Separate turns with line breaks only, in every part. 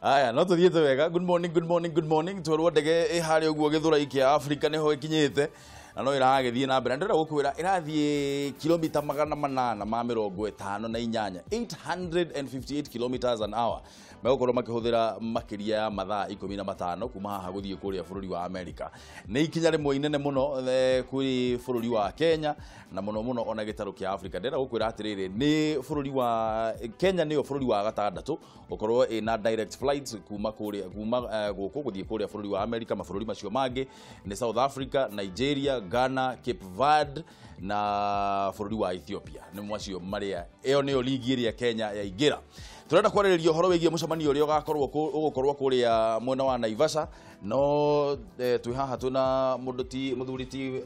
Aya, no tuthiĩte wega. Good morning, good morning, good morning. Twerwo ndege ĩ harĩa ũguo gĩthũrai kĩa Afrika nĩho ĩkinyĩte na no ĩragĩthiĩ na mbere. Ndĩrenda gũkwĩra ĩrathiĩ kilomita 858, 858 kilometers an hour. Megũkorwo makĩhũthĩra makĩria ya mathaa 15 kuma haha gũthiĩ kũrĩa bũrũri wa Amerika. Nĩ ikinya rĩmwe inene mũno kũrĩ bũrũri wa Kenya na mũno mũno ona gĩtarũ kĩa Afrika. Ndĩrenda gũkwĩra atĩrĩrĩ, nĩ bũrũri wa Kenya nĩyo bũrũri wa gatandatũ gũkorwo ĩna direct flights kuma kũrĩa kuma gũkũ gũthiĩ kũrĩa bũrũri wa Amerika. Mabũrũri macio mangĩ nĩ South Africa, Nigeria, Ghana, Cape Verde na bũrũri wa Ethiopia. Nĩ macio marĩa ĩyo nĩyo ligi ĩrĩa Kenya yaingĩra. Turenda kwarĩrĩria ũhoro wĩgiĩ mũcemanio ũrĩa ũgakorwo ũgũkorwo kũrĩa mwena wa Naivasha, no twĩ haha twĩna mũndũ ti mũthuri ti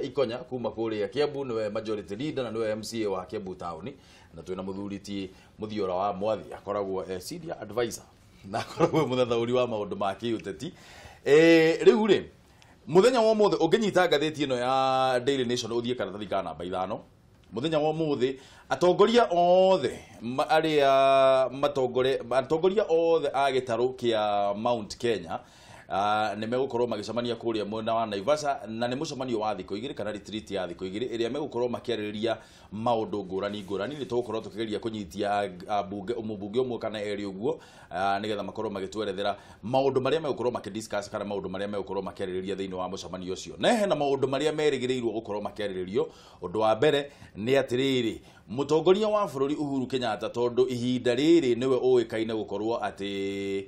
Ikonya kuma kũrĩa Kiambu, nĩwe majority leader na nĩwe MCA wa Kiambu town, na twĩna mũthuri ti Mũthiora wa Mwathi, akoragwo senior advisor na akoragwo mũthathaũri wa maũndũ ma kĩũteti. Rĩu rĩ, mũthenya wa ũmũthĩ ũngĩnyita ngathĩti ĩno ya Daily Nation ũthiĩ karatathi ka namba 5, mũthenya wa ũmũthĩ atongoria othe arĩa matongore atongoria othe a gĩtarũ kĩa Mount Kenya nĩ megũkorwo magĩcemania kũrĩa mwena wa Naivasha, na nĩ mũcemanio wa thikũ 2 kana retreat ya thikũ 2 ĩrĩa megũkorwo makĩarĩrĩria maũndũ ngũrani ngũrani. Nĩ tũgũkorwo tũkĩgeria kũnyitia mbunge mũmbunge ũmwe kana erĩ ũguo, nĩgetha makorwo magĩtwerethera maũndũ marĩa megũkorwo makĩdiscuss kana maũndũ marĩa megũkorwo makĩarĩrĩria thĩinĩ wa mũcemanio ũcio. Na hena maũndũ marĩa merĩgĩrĩirwo gũkorwo makĩarĩrĩrio. Ũndũ wa mbere nĩ atĩrĩrĩ, mũtongoria wa bũrũri Uhuru Kenyatta, tondũ ihinda rĩrĩ nĩwe ũĩkaine gũkorwo atĩ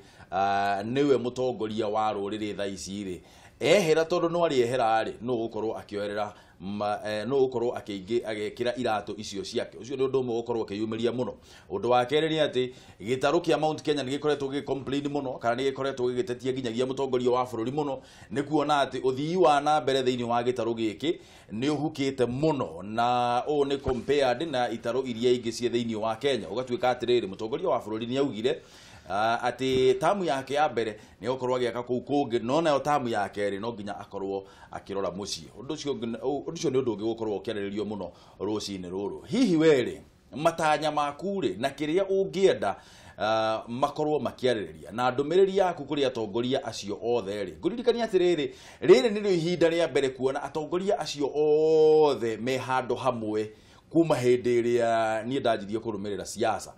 nĩwe mũtongoria wa rũrĩrĩ thaa ici rĩ, ehera tondũ no arĩehera rĩ, no gũkorwo akĩoerera no gũkorwo akĩingĩ agekĩra iratũ icio ciake. Ũcio nĩ ũndũ ũmwe gũkorwo akĩyumĩria mũno. Ũndũ wa kerĩ nĩ atĩ gĩtarũ kĩa Mount Kenya nĩ gĩkoretwo gĩ complain mũno kana nĩ gĩkoretwo gĩgĩtetia nginyagia mũtongoria wa bũrũri mũno, nĩ kuona atĩ ũthii wa na mbere thĩinĩ wa gĩtarũ gĩkĩ nĩ ũhukĩte mũno, na ũũ nĩ compared na itarũ iria ingĩ ciĩ thĩinĩ wa Kenya. Ũgatuĩka atĩrĩrĩ, mũtongoria wa bũrũri nĩ augire atĩ tamu yake ya mbere nĩ egũkorwo agĩaka kũu kũngĩ, no nayo tamu ya kerĩ no nginya akorwo akĩrora mũciĩ. Ũndũ ũcio nĩ ũndũ ũngĩ gũkorwo ũkĩarĩrĩrio mũno rũcinĩ rũrũ. Hihi werĩ matanya maku rĩ na kĩrĩa ũngĩenda makorwo makĩarĩrĩria na ndũmĩrĩri yaku kũrĩ atongoria acio othe rĩ, ngũririkania atĩrĩrĩ, rĩrĩ nĩrĩo ihinda rĩa mbere kuona atongoria acio othe me handũ hamwe kuma hĩndĩ ĩrĩa niĩ ndanjirie kũrũmĩrĩra siasa.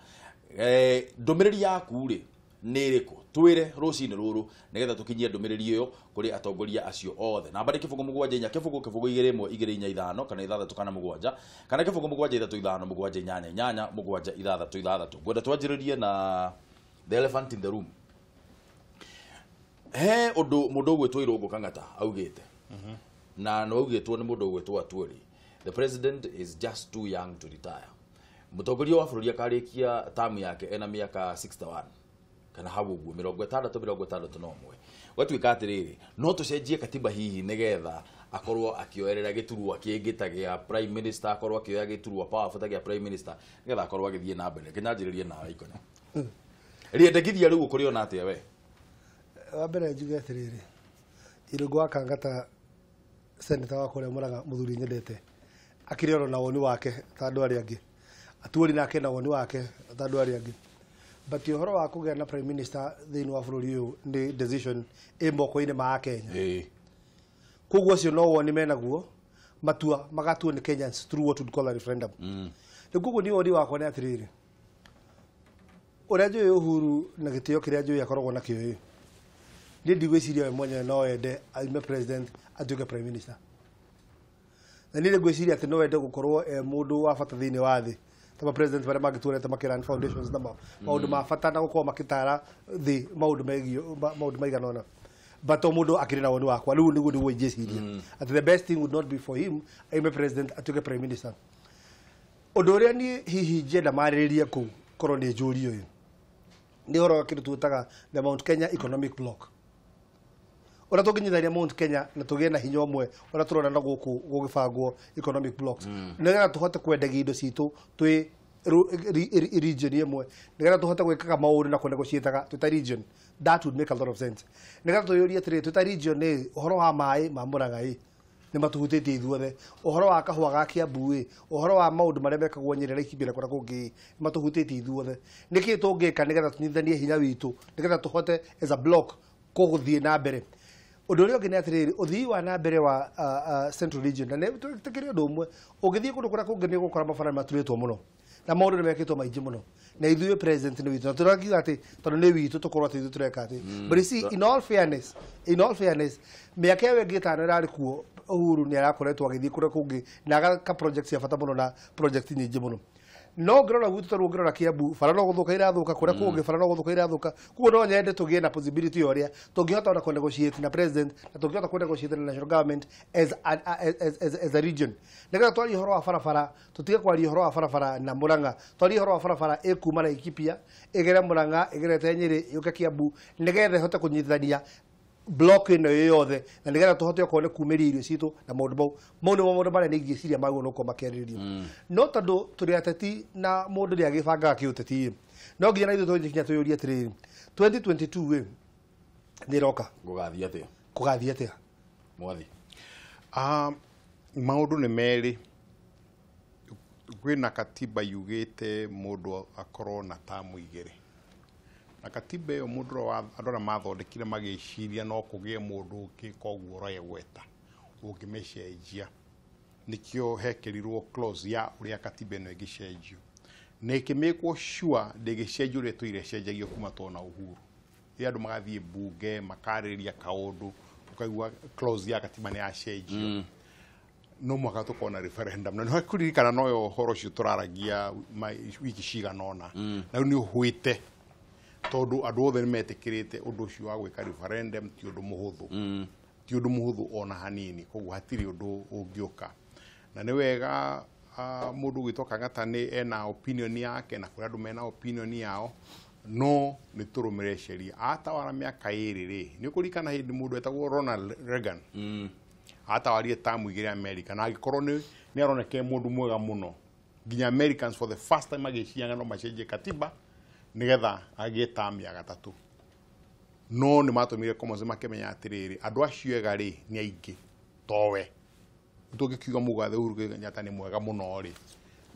Ndũmĩrĩri yaku rĩ nĩ ĩrĩkũ? Twĩre rũcinĩ rũrũ nĩgetha tũkinyie ndũmĩrĩri ĩyo kũrĩ atongoria acio othe. Namba nĩ 0 7 4 0 0 2 1 2 4 5 kana 6 kana 7 kana 0 7 3 5 7 8 8 7 6 6. Ngwenda twanjĩrĩrie na the elephant in the room. He ũndũ mũndũ ũgwĩtwo Irũngũ Kang'ata augĩte, na no augĩtwo nĩ mũndũ ũgwĩtwo Atwoli, the president is just too young to retire. Mũtongoria wa bũrũri akarĩkia tamu yake ena mĩaka 61 kana hau ũguo 60 61. Gwatuĩka atĩrĩrĩ, no tũcenjie katiba hihi nĩgetha akorwo akĩoerera gĩturwa kĩngĩ ta gĩa prime minister, akorwo akĩoya gĩturwa powerful ta gĩa prime minister nĩgetha akorwo agĩthiĩ na mbere. Kĩnyanjĩrĩrie nawe Ikonya. Rĩendekithia rĩu ũkũrĩona atĩa we?
Wa mbere njuge atĩrĩrĩ, Irũngũ wa Kang'ata senator wa kũrĩa Mũrang'a, mũthuri nyendete, akĩrĩ oro na woni wake ta andũ arĩa angĩ. Atuori nake na woni wake ta andũ arĩa angĩ. But ũhoro wa kũgĩa na prime minister thĩinĩ wa bũrũri ũyũ nĩ decision ĩ moko-inĩ ma Akenya. Koguo acio no woni menaguo, matua magatuo nĩ Kenyans through what would call a referendum. Rĩu koguo niĩ woni wakwa nĩ atĩrĩrĩ, ũrĩa njũĩ Uhuru na gĩtĩo kĩrĩa njũĩ akoragwo nakĩo ĩ, niĩ ndigwĩciria we mwenyewe no ende aume president atuĩke prime minister. Na niĩ nĩngwĩciria atĩ no ende gũkorwo e mũndũ wa bata thĩinĩ wa thĩ, ta president marĩa mangĩtuonete makĩrun foundations na maũndũ ma bata na gũkorwo makĩtara thĩ maũndũ megiĩ maũndũ maigana ũna. But o mũndũ akĩrĩ na woni wakwa, rĩu nĩguo nĩguo ingĩciria atĩ the best thing would not be for him aume president atuĩke prime minister. Ũndũ ũrĩa niĩ hihi ingĩenda marĩrĩrie kũu korwo nĩ njũrio ĩ, nĩ ũhoro wa kĩndũ twĩtaga the Mount Kenya Economic Bloc. Ũrĩa tũngĩnyitithania Mount Kenya na tũgĩe na hinya ũmwe ũrĩa tũrona na gũkũ gũgĩbangwo economic blocks, nĩgetha tũhote kwendagia indo citũ twĩ region ĩmwe, nĩgetha tũhote gwĩkaga maũndũ na kũnegotiataga twĩ ta region. That would make a lot of sense. Nĩgetha tũyũrie atĩrĩrĩ, twĩ ta region ĩ, ũhoro wa maĩ ma Mũrang'a ĩ, nĩ matũhutĩtie ithuothe. Ũhoro wa kahũa ga Kiambu ĩ, ũhoro wa maũndũ marĩa mekagwo Nyĩrĩ, Laikipia na kũrĩa kũngĩ, nĩ matũhutĩtie ithuothe. Nĩkĩ tũngĩka nĩgetha tũnyitithanie hinya witũ nĩgetha tũhote as a block kũgũthiĩ na mbere? Ũndũ ũrĩa ũngĩ nĩ atĩrĩrĩ, ũthii wa na mbere wa Central Region, na nĩ tũkĩrĩ ũndũ ũmwe, ũngĩthiĩ kũndũ kũrĩa kũngĩ nĩ ũgũkora mabara nĩ maturĩtwo mũno na maũndũ nĩ mekĩtwo maingĩ mũno, na ithuĩ president nĩ witũ, na tũrakiuga atĩ tondũ nĩ witũ tũkorwo atĩ ithuĩ tũreka atĩ. But you see, in all fairness, mĩaka ĩyo ĩngĩ 5 ĩrarĩ kuo, Uhuru nĩ arakoretwo agĩthiĩ kũrĩa kũngĩ na agaka project cia bata mũno na project nyingĩ mũno. No ngĩrora gwitũ, tondũ ũngĩrora Kiambu, bara no gũthũka irathũka, kũrĩa kũngĩ bara no gũthũka irathũka. Koguo no nyende tũgĩe na possibility ya ũrĩa tũngĩhota ona kũ-negotiate na president na tũngĩhota kũ-negotiate na national government as a region, nĩgetha twarie ũhoro wa barabara, tũtige kwaria ũhoro wa barabara na Murang'a, twarie ũhoro wa barabara ĩkuma Laikipia, ĩgere Murang'a, ĩgerete Nyĩrĩ, yũke Kiambu, nĩgetha ĩhote kũnyitithania block ĩno ĩ yothe, na nĩgetha tũhote okorwo nĩ kumĩria irio citũ na maũndũ mau. Mau nĩmo maũndũ marĩa nĩ ingĩciria magĩrĩirwo nĩ gũkorwo makĩarĩrĩrio. No tondũ tũrĩ ateti na mũndũ nĩ agĩbangaga kĩũteti, no nginya na ithuĩ tũnginya twĩyũrie atĩrĩrĩ, 2022 ĩ nĩ ĩroka.
Gũgathiĩ atĩa?
Kũgathiĩ atĩa?
Mwathi.
Ah, maũndũ nĩ merĩ. Kwĩna katiba yugĩte mũndũ akorwo na tamu 2, na katiba ĩyo mũndũ ũrĩa andũ arĩa mathondekire magĩciria no kũgĩe mũndũ ũngĩ koguo ũregweta ũngĩmĩcenjia. Nĩkĩo hekĩrirwo clause ya ũrĩa katiba ĩno ĩngĩcenjio, na ĩkĩmĩkwo sure ndĩgĩcenjio ũrĩa tũire ĩcenjagio kuma tuona uhuru. Rĩrĩa andũ magathiĩ mbunge makarĩrĩria kaũndũ, ũkaigua clause ya katiba nĩ yacenjio. No mũhaka tũkorwo na referendum, na nĩ kũririkana noyo ũhoro ũcio tũraragia wiki cigana ũna, na rĩu nĩ ũhwĩte tondũ andũ othe nĩ metĩkĩrĩte ũndũ ũcio wa gwĩka referendum ti ũndũ mũhũthũ, ti ũndũ mũhũthũ ona hanini. Koguo hatirĩ ũndũ ũngĩũka, na nĩ wega mũndũ ũgwĩtwo Kang'ata nĩ ena opinion yake, na kũrĩ andũ mena opinion yao, no nĩ tũrũmĩrĩre sheria. Atawara mĩaka 2 rĩ, nĩ ũkũririkana hĩndĩ mũndũ etagwo Ronald Reagan atawarire tamu 2 America, na angĩkorwo nĩ aroneka e mũndũ mwega mũno, nginya Americans for the first time magĩciria no macenjie katiba nĩgetha agĩe tamu ya gatatũ. No nĩ matũmire Commons makĩmenya atĩrĩrĩ, andũ acio ega rĩ nĩ aingĩ towe. Tũngĩkiuga mũgathe Uhuru Kenyatta nĩ mwega mũno rĩ,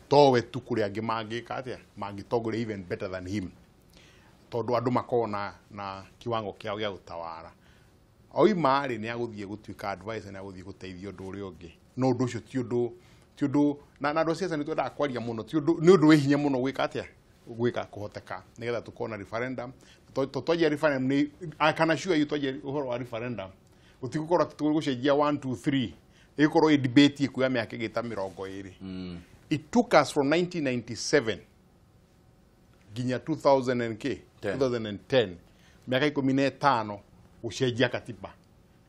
towe tu, kũrĩ angĩ mangĩka atĩa, mangĩtongoria even better than him, tondũ andũ makoragwo na kiwango kĩao gĩa gũtawara. Oima rĩ, nĩ agũthiĩ gũtuĩka advisor, nĩ agũthiĩ gũteithia ũndũ ũrĩa ũngĩ. No ũndũ ũcio ti ũndũ na andũ a siasa nĩ twendaga kwaria mũno, ti ũndũ, nĩ ũndũ wĩ hinya mũno gwĩka atĩa, gwĩka kũhoteka nĩgetha tũkorwo na referendum. Twanjia referendum nĩ I can assure you, twanjia ũhoro wa referendum gũtigũkorwo atĩ tũgũcenjia 1 2 3, ĩgũkorwo ĩ debate ĩkuoya mĩaka ĩngĩ ta 20. It took us from 1997 nginya 2000 and k
Ten.
2010, mĩaka 15 gũcenjia katiba,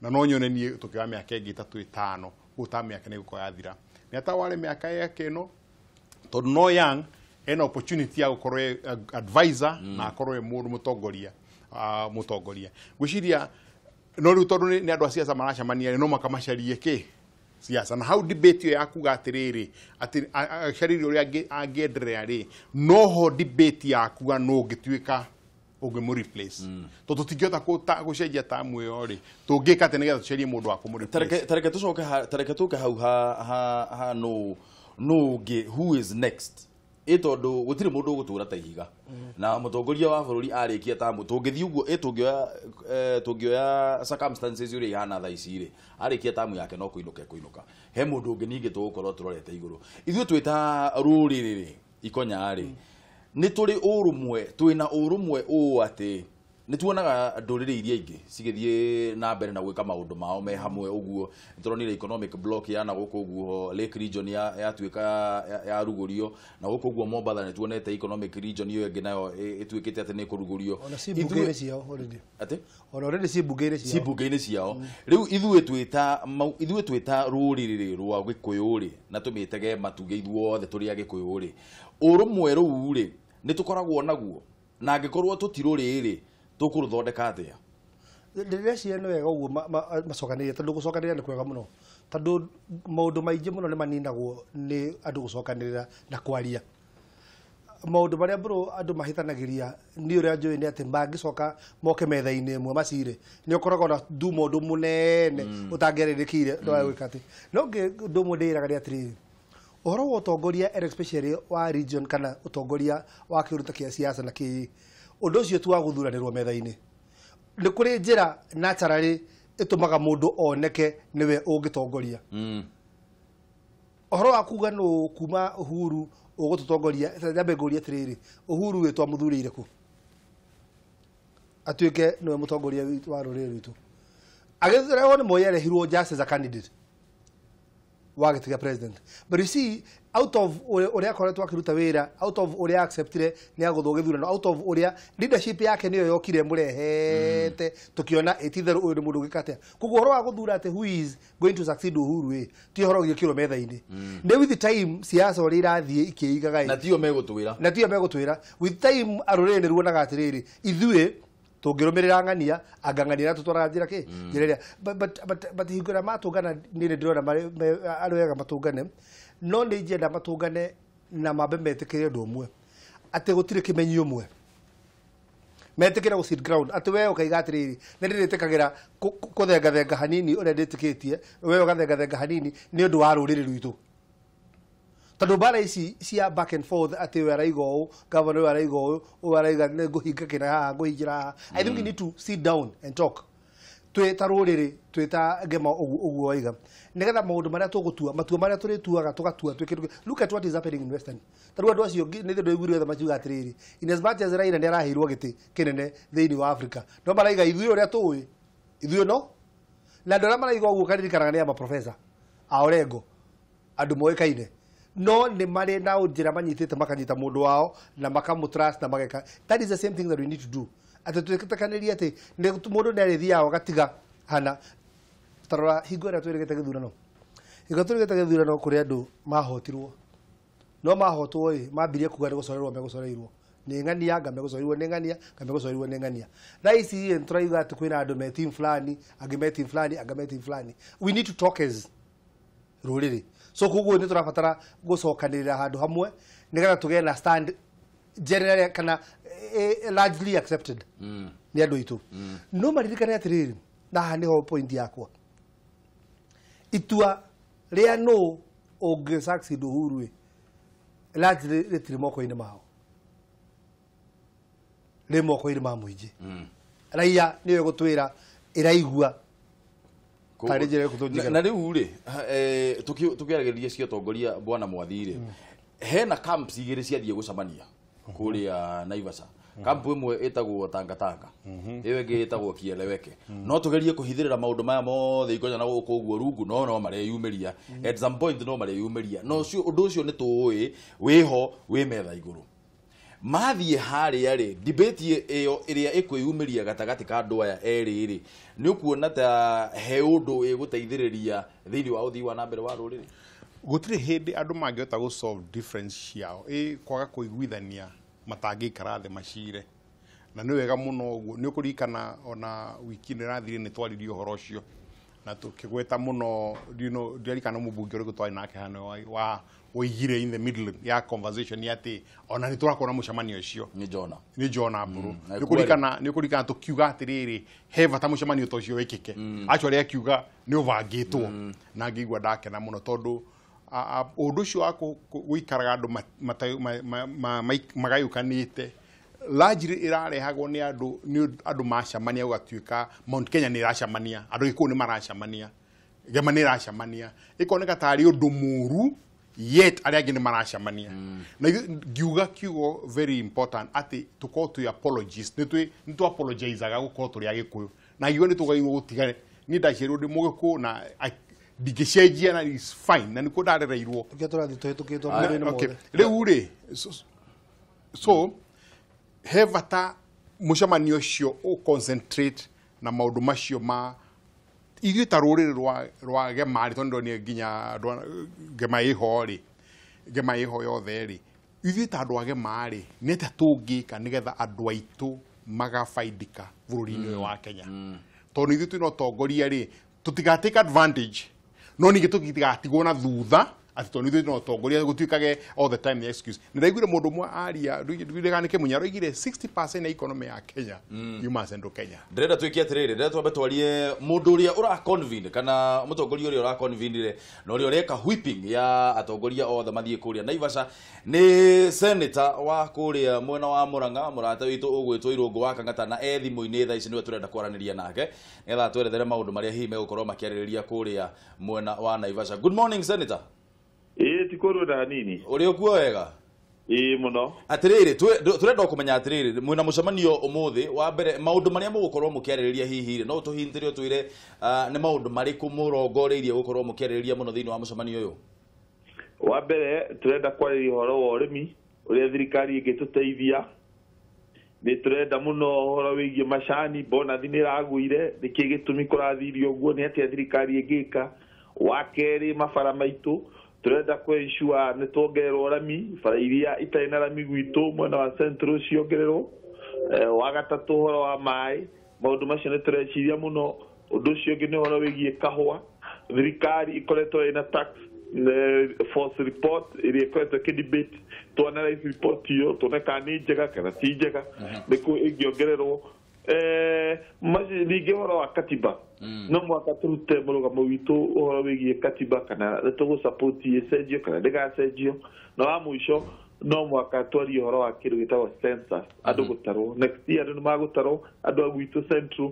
na no nyone niĩ tũkĩoya mĩaka ĩngĩ 3 5 gũta mĩaka nĩ gũkorwo yathira. Nĩ ataware mĩaka yake ĩno, tondũ no young, ena opportunity ya gũkorwo e advisor na akorwo e mũndũ mũtongoria, mũtongoria ngwĩciria. No rĩu tondũ nĩ andũ a siasa maracemania, no makamacarie kĩ siasa, na hau debate ĩyo ya kuga atĩrĩrĩ atĩ acaririe ũrĩa angĩenderea rĩ, noho debate ya kuga no ũngĩtuĩka ũngĩmũ replace, tondũ tũtingĩhota gũcenjia tamu ĩyo rĩ, tũngĩka atĩ nĩgetha tũcarie mũndũ wa kũmũ replace?
Tareke tũcoke tareke tũke hau ha no ũngĩ, who is next, ĩ tondũ gũtirĩ mũndũ ũgũtũra ta ihiga, na mũtongoria wa bũrũri arĩkia tamu, tũngĩthiĩ ũguo ĩ tũngĩoya tũngĩoya circumstances ũrĩa ihana thaa ici rĩ, arĩkia tamu yake no kũinũka ekũinũka, he mũndũ ũngĩ ningĩ tũgũkorwo tũrorete igũrũ. Ithuĩ twĩ ta rũrĩrĩ rĩ, ikonya rĩ, nĩ tũrĩ ũrũmwe, twĩna ũrũmwe ũũ atĩ nĩ tuonaga ndũrĩrĩ iria ingĩ cigĩthiĩ na mbere na gwĩka maũndũ mao me hamwe ũguo. Nĩ tũronire economic block ya na gũkũ ũguo Lake Region yatuĩka yarugũrio, na gũkũ ũguo Mombatha nĩ tuonete economic region ĩyo ĩngĩ nayo ĩtuĩkĩte atĩ nĩ ĩkũrugũrio.
Ona ci mbunge-inĩ ciao already.
Atĩ?
Ona already ci mbunge-inĩ
ci
ciao.
Mbunge-inĩ ciao. Rĩu ithuĩ twĩta ithuĩ twĩta rũrĩrĩ rwa gĩkũyũ rĩ, na tũmĩtege matuge ithuothe tũrĩ a gĩkũyũ rĩ, ũrũmwe rũu rĩ nĩ tũkoragwo naguo? Na angĩkorwo tũtirũrĩ rĩ, tũkũrũthondeka atĩa?
Ndĩreciria nĩ wega ũguo macokanĩrĩre, tondũ gũcokanĩrĩra nĩ kwega mũno, tondũ maũndũ maingĩ mũno nĩ maninagwo nĩ andũ gũcokanĩrĩra na kwaria. Maũndũ marĩa mbũrũ andũ mahĩtanagĩria nĩ ũrĩa njũĩ nĩ atĩ mangĩcoka moke metha-inĩ ĩmwe macire nĩ ũkoragwo na nduma ũndũ mũnene ũtangĩarĩrĩkĩire ndwae gwĩka atĩ. No ũndũ ũmwe ndĩraga nĩ atĩrĩrĩ, ũhoro wa ũtongoria and especially wa region kana ũtongoria wa kĩũndũ ta kĩa siasa na kĩ ũndũ ũcio ti wa gũthuranĩrwo metha-inĩ. Nĩ kũrĩ njĩra naturally ĩtũmaga mũndũ oneke nĩwe ũngĩtongoria. Ũhoro wa kuga nũ kuma Uhuru ũgũtũtongoria, nyambe ngũrie atĩrĩrĩ, Uhuru wĩ twamũthurĩire kũ atuĩke nĩwe mũtongoria wa rũrĩrĩ rwitũ? Agĩthurwo nĩ Moi arehirwo just as a candidate wa gĩtĩ kĩa president, but you see, out of ũrĩa akoretwo akĩruta wĩra, out of ũrĩa acceptire nĩ agũthwo gĩthurano, out of ũrĩa leadership yake nĩyo yokire mũrehete, tũkĩona ĩtitherũ ũyũ nĩ mũndũ ũngĩka atĩa. Koguo ũhoro wa gũthura atĩ who is going to succeed Uhuru ĩ ti ũhoro ũgĩkĩrwo metha-inĩ. Nĩ with time siasa ũrĩa irathiĩ ikĩigaga ĩ
Na tio megũtwĩra.
Na tio megũtwĩra. With time rũrĩrĩ nĩ ruonaga atĩrĩrĩ, ithuĩ tũngĩrũmĩrĩra ng'ania anga ng'ania tũtwaraga njĩra kĩ njĩra ĩrĩa. But hingo ĩrĩa matũngana niĩ nĩ ndĩrona arĩ wega matũngane, no nĩ ingĩenda matũngane na mambe metĩkĩre ũndũ ũmwe atĩ gũtirĩ kĩmenyi ũmwe, metĩkĩre gũ sit ground atĩ we ũkaiga atĩrĩrĩ, nĩ ndĩrĩtĩkagĩra kũthengathenga hanini ũrĩa ndĩtĩkĩtie, we ũgathengathenga hanini nĩ ũndũ wa rũrĩrĩ rwitũ, tondũ mbara ici cia back and forth atĩ ũyũ araiga ũũ, governor ũyũ araiga ũũ, ũyũ araiga nĩ ngũhinga kĩna haha, ngũhingĩra haha. I think we need to sit down and talk twĩ ta rũrĩrĩ, twĩ ta ngema ũguo ũguo waiga, nĩgetha maũndũ marĩa tũgũtua, matua marĩa tũrĩtuaga, tũgatua twĩ kĩndũ. Look at what is happening in Western. Ta rĩu andũ acio nĩ thĩ ndũiguire othe makiuga atĩrĩrĩ, in as much as Raila nĩ araheirwo gĩtĩ kĩnene thĩinĩ wa Africa, no maraiga ithuĩ ũrĩa tũĩ ithuĩ no na andũ arĩa maraiga ũguo karirikanaga nĩ a maprofesa a Orengo, andũ moĩkaine, no nĩ marĩ na njĩra manyitĩte, makanyita mũndũ wao na makamũtrust na mageka. That is the same thing that we need to do, atĩ twĩtĩkanĩrie atĩ mũndũ nĩ arĩthiaga agatiga hana. Tarora hingo ĩrĩa twĩrĩgĩte gĩthurano, hingo twĩrĩgĩte gĩthurano kũrĩ andũ mahotirwo, no mahotwo ĩ mambirie kuga nĩ gũcoreirwo megũcoreirwo nĩ ng'ania, anga megũcoreirwo nĩ ng'ania, anga megũcoreirwo nĩ ng'ania. Thaa ici ĩ nĩtũraiga atĩ kwĩna andũ me team fulani, angĩ me team fulani, angĩ me team fulani. We need to talk as rũrĩrĩ. So koguo nĩ tũrabatara gũcokanĩrĩra handũ hamwe nĩgetha tũgĩe na stand generally kana largely accepted nĩ andũ aitũ. No maririkane atĩrĩrĩ, na haha nĩho point yakwa, itua rĩa nũ ũngĩ succeed Uhuru ĩ largely rĩtirĩ moko-inĩ mao, rĩ moko-inĩ ma mũingĩ. Raia nĩyo ĩgũtwĩra ĩraigua tarĩ njĩra ĩrĩkũ.
Na rĩu rĩ, tũkĩaragĩrĩria cia ũtongoria, bwana Mwathi rĩ, hena camps igĩrĩ ciathiĩ gũcemania kũrĩa Naivasha. Kampu ĩmwe ĩtagwo Tangatanga, ĩyo ĩngĩ ĩtagwo Kieleweke. No tũgerie kũhithĩrĩra maũndũ maya mothe ikonya na gũkũ ũguo rungu, no mareyumĩria at some point, no mareyumĩria. No ũcio ũndũ ũcio nĩ tũĩ wĩho wĩ metha igũrũ. Mathiĩ harĩa rĩ, debate ĩyo ĩrĩa ĩkwĩyumĩria gatagatĩ ka andũ aya erĩ rĩ, nĩ ũkuona ta he ũndũ ĩgũteithĩrĩria thĩinĩ wa ũthii wa na mbere wa rũrĩrĩ?
Gũtirĩ hĩndĩ andũ mangĩhota gũ solve difference ciao ĩ kwaga kũiguithania matangĩikara thĩ macire, na nĩ wega mũno ũguo. Nĩ ũkũririkana ona wiki ĩno ĩrathire nĩ twaririe ũhoro ũcio na tũkĩgweta mũno. Ndirarikana mũmbunge ũrĩkũ twarĩ nake hano wa woigire in the middle ya conversation atĩ ona nĩ tũrakorwo na mũcemanio ũcio.
Nĩ Jona.
Nĩ Jona Mburu.
Na
Nĩ ũkũririkana tũkiuga atĩrĩrĩ, he bata mũcemanio ta ũcio wĩkĩke. Actually akiuga nĩ ũbangĩtwo na ngĩigua ndakena mũno tondũ ũndũ ũcio wa gũikaraga andũ magayũkanĩte largely ĩrarehagwo nĩ andũ, nĩ andũ macemania gũgatuĩka Mount Kenya nĩ ĩracemania, andũ Gĩkũyũ nĩ maracemania, Gema nĩ ĩracemania, ĩkoneka tarĩ ũndũ mũru, yet arĩa angĩ nĩ maracemania. Na ngiuga kiugo very important atĩ tũkorwo twĩ apologists, nĩ tũ apologizaga gũkorwo tũrĩ Agĩkũyũ, na ngiuga nĩ tũgagĩrĩirwo gũtiga. Niĩ ndaciarirwo ndĩ Mũgĩkũyũ na ndingĩcenjia na is fine na nĩkuo ndarereirwo.
Nĩkĩo tũrathiĩ tũhĩtũkĩtwo maũndũ-inĩ mothe.
Rĩu rĩ, so he bata mũcemanio ũcio ũ concentrate na maũndũ macio ma ithuĩ ta rũrĩrĩ rwa Gema rĩ, tondũ ndonire nginya andũ Gema ĩho rĩ, Gema ĩho yothe rĩ, ithuĩ ta andũ a Gema rĩ, nĩ atĩa tũngĩka nĩgetha andũ aitũ magabaidika bũrũri-inĩ ũyũ wa Kenya, tondũ ithuĩ twĩna ũtongoria rĩ, tũtiga take advantage, no ningĩ tũtigatigwo na thutha. Atĩ tondũ ithuĩ no tongoria gũtuĩkage all the time the excuse. Nĩ ndaiguire mũndũ ũmwe aria ndirikana nĩ Kĩmunya aroigire 60% ya economy ya Kenya yuma Central Kenya.
Ndĩrenda twĩke atĩrĩrĩ, ndĩrenda twambe twarie mũndũ ũrĩa ũra convene kana mũtongoria ũrĩa ũra convenire na ũrĩa ũreka whipping ya atongoria othe mathiĩ kũrĩa Naivasha nĩ senator wa kũrĩa mwena wa Murang'a, mũrata witũ ũgwĩtwo Irũngũ wa Kang'ata, na e thimũ-inĩ thaa ici nĩwe tũrenda kwaranĩria nake nĩgetha twerethere maũndũ marĩa hihi megũkorwo makĩarĩrĩria kũrĩa mwena wa Naivasha. Good morning, senator.
Ĩĩ ti kũrũ na hanini.
Ũrĩ ũkuo wega?
Ĩĩ mũno.
Atĩrĩrĩ, tũrenda kũmenya atĩrĩrĩ, mwĩna mũcemanio ũmũthĩ wa mbere, maũndũ marĩa mũgũkorwo mũkĩarĩrĩria hihi rĩ, no ũtũhintĩre ũtwĩre nĩ maũndũ marĩkũ mũrongoreirie gũkorwo mũkĩarĩrĩria mũno thĩinĩ wa mũcemanio ũyũ?
Wa mbere tũrenda kwarĩrĩria ũhoro wa ũrĩmi ũrĩa thirikari ĩngĩtũteithia. Nĩ tũrenda mũno ũhoro wĩgiĩ macani, bonathi nĩ ĩragũire, nĩkĩ gĩtũmi kũrathirio ũguo, nĩ atĩa thirikari ĩngĩka. Wa kerĩ mabara maitũ tũrenda kũ-ensure nĩ tuongererwo rami, bara iria itarĩ na rami gwitũ mwena wa Central ciongererwo. Wa gatatũ ũhoro wa maĩ, maũndũ macio nĩ tũreciria mũno. Ũndũ ũcio ũngĩ nĩ ũhoro wĩgiĩ kahũa, thirikari ĩkoretwo ĩna tax force report ĩrĩa ĩkoretwo ĩkĩ-debate, tu analyze report ĩyo tuone kana nĩ njega kana ti njega, nĩkũ ĩngĩongererwo. Ningĩ ũhoro wa katiba, no mũhaka tũrute mũrũgamo witũ ũhoro wĩgiĩ katiba kana nĩ tũgũ-support ĩcenjio kana ndĩgacenjio. Na wa mũico no mũhaka twarie ũhoro wa kĩndũ gĩtagwo census, andũ gũtarwo. Next year andũ nĩ magũtarwo, andũ a gwitũ Central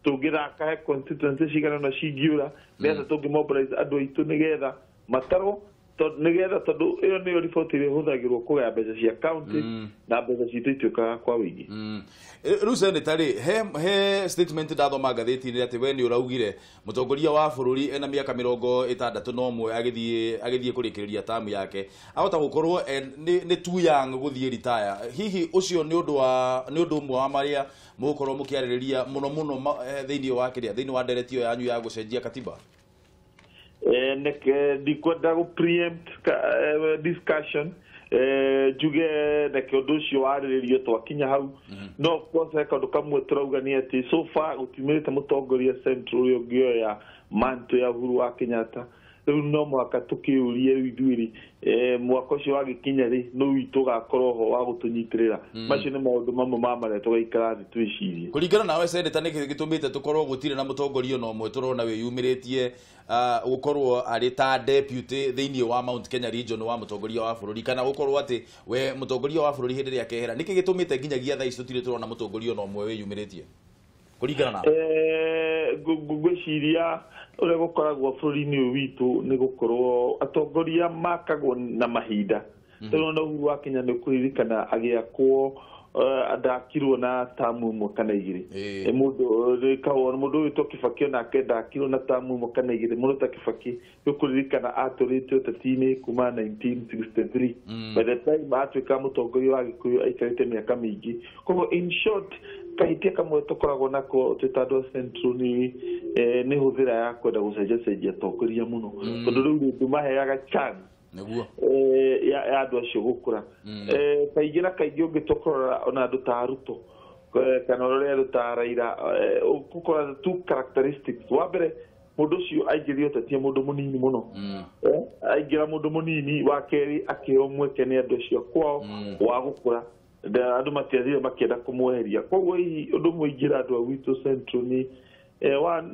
tũngĩthaka he constituency cigana ũna cingĩũra, nĩ atĩa tũngĩ-mobilize andũ aitũ nĩgetha matarwo, nĩgetha tondũ ĩyo nĩyo riboti ĩrĩa ĩhũthagĩrwo kũgaya mbeca cia county na mbeca citũ ituĩkaga kwa ũingĩ.
Rĩu senator rĩ, he statement ndathoma ngathĩti-inĩ atĩ we nĩ ũraugire mũtongoria wa bũrũri ena mĩaka 61 agĩthiĩ kũrĩkĩrĩria tamu yake, ahota gũkorwo nĩ too young gũthiĩ retire. Hihi ũcio nĩ ũndũ ũmwe wa marĩa mũgũkorwo mũkĩarĩrĩria mũno mũno thĩinĩ wa kĩrĩa, thĩinĩ wa ndereti ĩyo yanyu ya gũcenjia katiba?
Ndikwenda gũ preempt discussion, njuge neke ũndũ ũcio warĩrĩrio twakinya hau. No of course he kaũndũ kamwe tũrauga nĩ atĩ so far gũtiumĩrĩte mũtongoria Central ũrĩa ũngĩoya mantle ya Uhuru wa Kenyatta. Rĩu no mũhaka tũkĩũrie rĩu ithuĩ rĩ, mwaka ũcio wagĩkinya rĩ, nũ witũ ũgakorwo ho wa gũtũnyitĩrĩra. Macio nĩ maũndũ mamwe ma marĩa tũgaikara thĩ twĩcirie.
Kũringana nawe senator, nĩkĩ gĩtũmĩte tũkorwo gũtirĩ na mũtongoria ona ũmwe tũrona wĩyumĩrĩtie gũkorwo arĩ ta deputy thĩinĩ wa Mount Kenya region wa mũtongoria wa bũrũri, kana gũkorwo atĩ we mũtongoria wa bũrũri hĩndĩ ĩrĩa akehera, nĩkĩ gĩtũmĩte nginyagia thaa ici tũtirĩ tũrona mũtongoria ona ũmwe wĩyumĩrĩtie kũringana nawe?
Ngwĩciria ũrĩa gũkoragwo bũrũri-inĩ ũyũ witũ nĩ gũkorwo atongoria makagwo na mahinda. Tũrona Uhuru wa Kenya nĩ ũkũririkana agĩakwo ndakirwo na tamu ĩmwe kana igĩrĩ. Mũndũ ũyũ Kibaki onake ndakirwo na tamu ĩmwe kana igĩrĩ. Mũndũ ta Kibaki nĩ ũkũririkana atũrĩte ũteti-inĩ kuma 1963. By the time atuĩka mũtongoria wa Gĩkũyũ aikarĩte mĩaka mĩingĩ. Koguo in short kahĩtia kamwe tũkoragwo nako twĩ ta andũ a Central nĩ hũthĩra ya kwenda gũcenjacenjia atongoria mũno, tondũ rĩu ndũmaheaga chance
nĩguo
ya andũ acio gũkũra. Kaingĩ na kaingĩ ũngĩtua kũrora ona andũ ta Ruto kana ũrore andũ ta Raila, ũgũkora two characteristics. Wa mbere, mũndũ ũcio aingĩrire ũteti mũndũ mũnini mũno, aingĩra mũndũ mũnini. Wa kerĩ, akĩheo mweke nĩ andũ acio kwao wa gũkũra, andũ matiathire makĩenda kũmweheria. Koguo hihi ũndũ ũmwe ingĩra andũ a gwitũ Central nĩ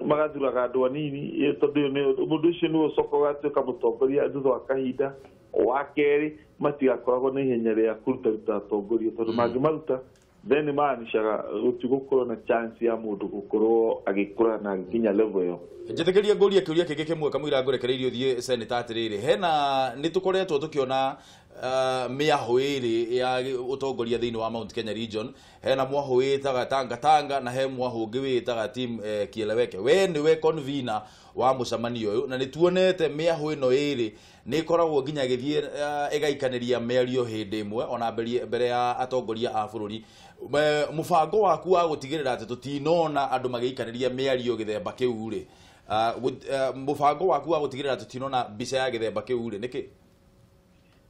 magathuraga andũ anini, tondũ mũndũ ũcio nĩwe ũcokaga ũgatuĩka mũtongoria thutha wa kahinda. Wa kerĩ, matigakoragwo na ihenya rĩa kũrutaruta atongoria, tondũ mangĩmaruta then maanishaga gũtigũkorwo na chance ya mũndũ gũkorwo agĩkũra na agĩkinya level ĩyo.
Njĩtĩkĩria ngũrie kĩũria kĩngĩ kĩmwe kamũira ngũrekereirie ũthiĩ senator. Atĩrĩrĩ, hena nĩ tũkoretwo tũkĩona mĩahũ ĩrĩ ya ũtongoria thĩinĩ wa Mount Kenya region. Hena mwahũ wĩtaga Tanga Tanga na he mwahũ ũngĩ wĩtaga team Kieleweke. We nĩwe convener wa mũcemanio ũyũ, na nĩ tuonete mĩahũ ĩno ĩrĩ nĩ ĩkoragwo nginya ĩgĩthiĩ ĩgaikanĩria mĩario hĩndĩ ĩmwe ona mbere ya atongoria a bũrũri. Mũbango waku wa gũtigĩrĩra atĩ tũtinona andũ magĩikanĩria mĩario gĩthemba kĩu rĩ, mũbango waku wa gũtigĩrĩra tũtinona mbica ya gĩthemba kĩu rĩ nĩkĩ?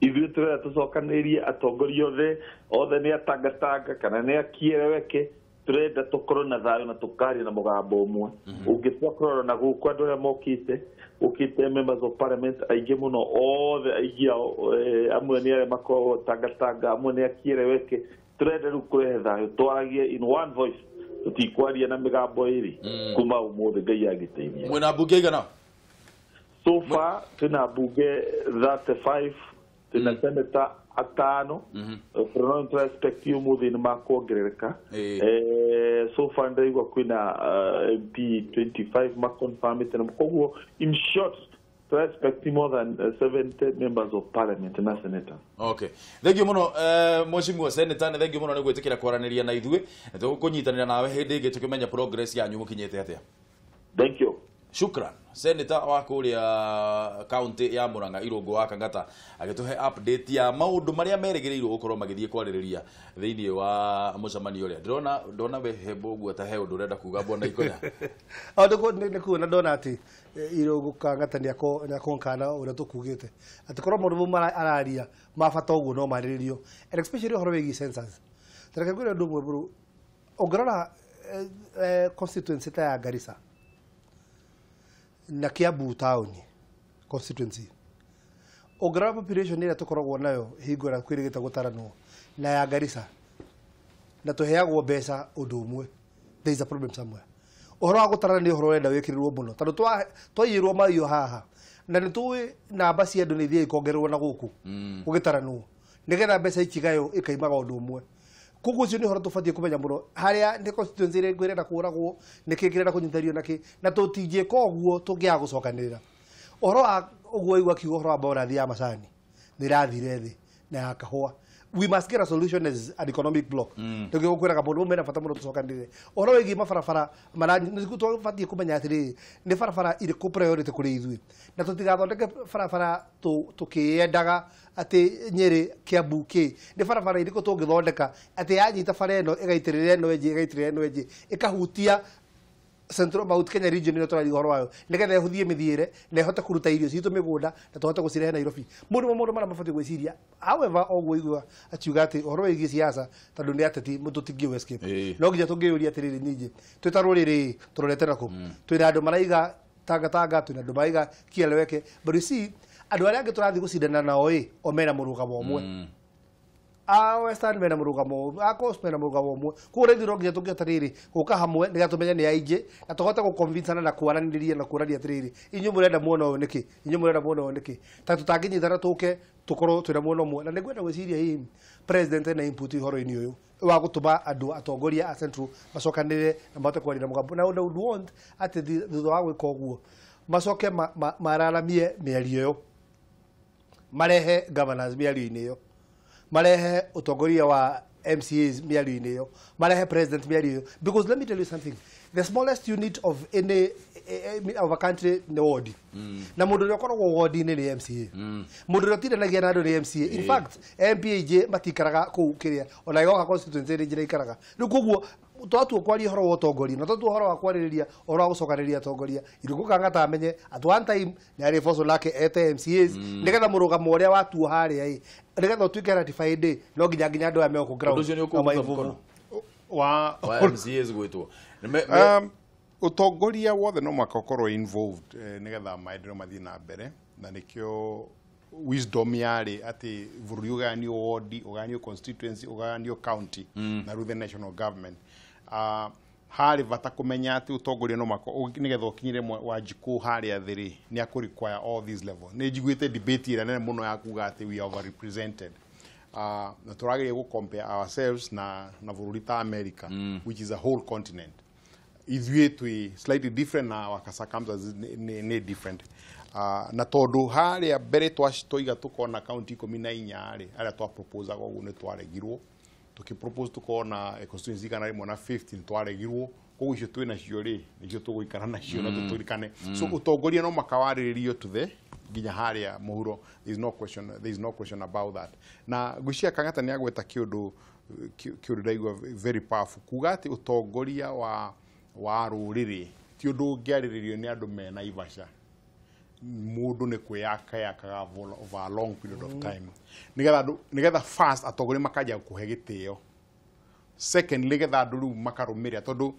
Ithuĩ tũrenda tũcokanĩrĩrie atongoria othe, othe nĩ atangatanga kana nĩ akiereweke, Turenda tukorwo na thayo na tukaria na mugambo umwe. Ũngĩtua kũrora na gũkũ andũ arĩa mokĩte ũkĩte members of parliament aingĩ mũno othe aingĩ ao, amwe nĩ arĩa makoragwo Tangatanga, amwe nĩ akiereweke. Turenda rĩu kũrehe thayũ, twaragie in one voice, tũtikwaria na mĩgambo ĩrĩ kuma ũmũthĩ Ngai angĩteithia.
Mwĩna mbunge igana?
So far twĩna mbunge 35, twĩna senator atano. For now expect ũmũthĩ nĩ makuongerereka. So far ndaigua kwĩna MP 25 maconfirmĩte, na koguo in short to expect more than 70 members of parliament na senator.
Okay, thank you muno, mheshimiwa senator, nĩ thank you muno nĩ gwĩtĩkĩra kwaranĩria na ithuĩ. Nĩ tũkũnyitanĩra nawe hĩndĩ ĩngĩ tũkĩmenya progress yanyu mũkinyĩte atĩa.
Thank you.
Shukran. Senator wa kũrĩa county ya Murang'a Irũngũ wa Kang'ata agĩtũhe update ya maũndũ marĩa merĩgĩrĩirwo gũkorwo magĩthiĩ kwarĩrĩria thĩinĩ wa mũcemanio ũrĩa. Ndĩrona ndona we hembo ũguo ta he ũndũ ũrenda kuga bwana Ikonya.
O nĩ kuona ndona atĩ Irũngũ Kang'ata nĩakonkana ũrĩa tũkugĩte atĩ korwo maũndũ mau araria ma bata ũguo no marĩrĩrio, and especially ũhoro wĩgiĩ census. Ta reke ngwĩre ũndũ ũmwe bũrũ, ũngĩrora constituency ta ya Garissa na Kiambu town constituency, ũngĩrora population ĩrĩa tũkoragwo nayo hingo ĩrĩa kwĩrĩgĩte gũtaranwo na ya Garissa, na tũheagwo mbeca ũndũ ũmwe, there is a problem somewhere. Ũhoro wa gũtarana nĩ ũhoro ũrenda wĩkĩrĩrwo mũno, tondũ twaiyĩrwo maiyo haha na nĩ tũĩ namba cia andũ nĩ ithiaga ikongererwo na gũkũ gũgĩtaranwo nĩgetha mbeca ikigayo ikaimaga ũndũ ũmwe. Koguo ũcio nĩ ũhoro tũbatiĩ kũmenya mũno, harĩa nĩ constituency ĩrĩa ĩrenda kũragwo, nĩkĩ kĩrenda kũnyitĩrĩrio nakĩ, na tũtingĩka ũguo tũngĩaga gũcokanĩrĩra. Ũhoro wa ũguo waigua akiuga ũhoro wa bonathi ya macani nĩ ĩrathire thĩ na ya kahũa. We must get a solution as an economic block. Nĩkĩo ngũkwĩraga maũndũ mau mena bata mũno tũcokanĩrĩre. Ũhoro wĩgiĩ mabarabara tũbatiĩ kũmenya atĩrĩrĩ, nĩ barabara irĩkũ priority kũrĩ ithuĩ, na tũtigathondeke barabara tũkĩendaga atĩ Nyĩrĩ, Kiambu kĩ, nĩ barabara irĩkũ tũngĩthondeka atĩ yanyita bara ĩno ĩgaitĩrĩra ĩno ĩngĩ, ĩgaitĩrĩra ĩno ĩngĩ, ĩkahutia Central Mount Kenya region ĩno tũraria ũhoro wayo, nĩgetha ĩhũthie mĩthiĩre na ĩhote kũruta irio citũ mĩgũnda na tũhote gũcirehe Nairobi. Mũndũ maũndũ marĩa mabatiĩ gwĩciria. However, ũguo igua akiuga atĩ ũhoro wĩgiĩ siasa, tondũ nĩ ateti tũtingĩũ escape, no nginya tũngĩyũria atĩrĩrĩ, nyingĩ twĩ ta rũrĩrĩ tũrorete nakũ, twĩna andũ maraiga Tangatanga, twĩna andũ maraiga Kieleweke, but you see andũ arĩa angĩ tũrathiĩ gũcindana nao ĩ o mena mũrũgamo ũmwe, a Western mena mũrũgamo, a Coast mena mũrũgamo ũmwe. Koguo rĩu no nginya tũngĩhota rĩrĩ gũka hamwe nĩgetha tũmenye nĩ aingĩ na tũhote gũconvinceana na kwaranĩria na kũrania atĩrĩrĩ, inyuĩ mũrenda mwena ũyũ nĩkĩ, inyuĩ mũrenda mwena ũyũ nĩkĩ, ta tũtangĩnyitana tũke tũkorwo twĩna mwena ũmwe. Na nĩngwenda gwĩciria hihi president ena input ũhoro-inĩ ũyũ wa gũtũma andũ atongoria a Central macokanĩrĩre na mahote kwaria na mũgambo, na I would want atĩ thutha wa gwĩka ũguo macoke mararamie mĩario ĩyo, marehe governors mĩario-inĩ ĩyo, marehe ũtongoria wa MCAs mĩario-inĩ ĩyo, marehe president mĩario ĩyo, because let me tell you something, the smallest unit of any of a country nĩ ward, na mũndũ ũrĩa ũkoragwo ward-inĩ nĩ MCA, mũndũ ũrĩa ũtindanagia na andũ nĩ MCA. In fact, MP aingĩ matikaraga kũu kĩrĩa ona ĩgoka constituency ĩrĩa njĩra ikaraga rĩu. Koguo twatua kwaria ũhoro wa ũtongoria na twatua ũhoro wa kwarĩrĩria ũhoro wa gũcokanĩrĩria atongoria, Irũngũ Kang'ata amenye at one time nĩ arĩ boco nake ete MCAs nĩgetha mũrũgamo ũrĩa watuo harĩa ĩ nĩgetha ũtuĩke ratified ĩ, no nginya andũ aya megũkũ ground
Ũndũ ũcio nĩ
na
ũkũũruta
maimbubu.
mũkono
wa
wa MCAs gwĩtwo.
Ũtongoria wothe no mũhaka ũkorwo involved, nĩgetha maendeleo mathiĩ na mbere, na nĩkĩo wisdom yarĩ atĩ bũrũri ũgayanio ward, ũgayanio constituency, ũgayanio county, na rĩu the national government. Harĩ bata kũmenya atĩ ũtongoria no mũhaka nĩgetha ũkinyĩre Wanjikũ harĩa thĩ rĩ, nĩ akũ require all these level. Nĩ njiguĩte debate ĩrĩa nene mũno ya kuga atĩ we are overrepresented, na tũrageria gũ compare ourselves na bũrũri ta America, which is a whole continent. Ithuĩ twĩ slightly different na our circumstances nĩ different, na tondũ harĩa mbere twaiga tũkona county 14 rĩ, arĩa twaproposaga ũguo nĩ twaregirwo, tũkĩpropose tũkona constituency 150 nĩ twaregirwo. Koguo icio twĩ nacio rĩ, nĩcio tũgũikara nacio na tũtũrikane. So ũtongoria no maka warĩrĩrio to the nginya harĩa mũhuro. There is no question about that. Na ngwĩciria Kang'ata nĩ agweta kĩũndũ ndaigua very powerful, kuga atĩ ũtongoria wa rũrĩrĩ ti ũndũ ũngĩarĩrĩrio nĩ andũ me Naivasha. Mũndũ nĩ kwĩyaka yakaga over a long period of time, nĩgetha andũ, nĩgetha first atongoria makanjia kũhe gĩtĩo, Secondly getha andũ rĩu makarũmĩrĩra tondũ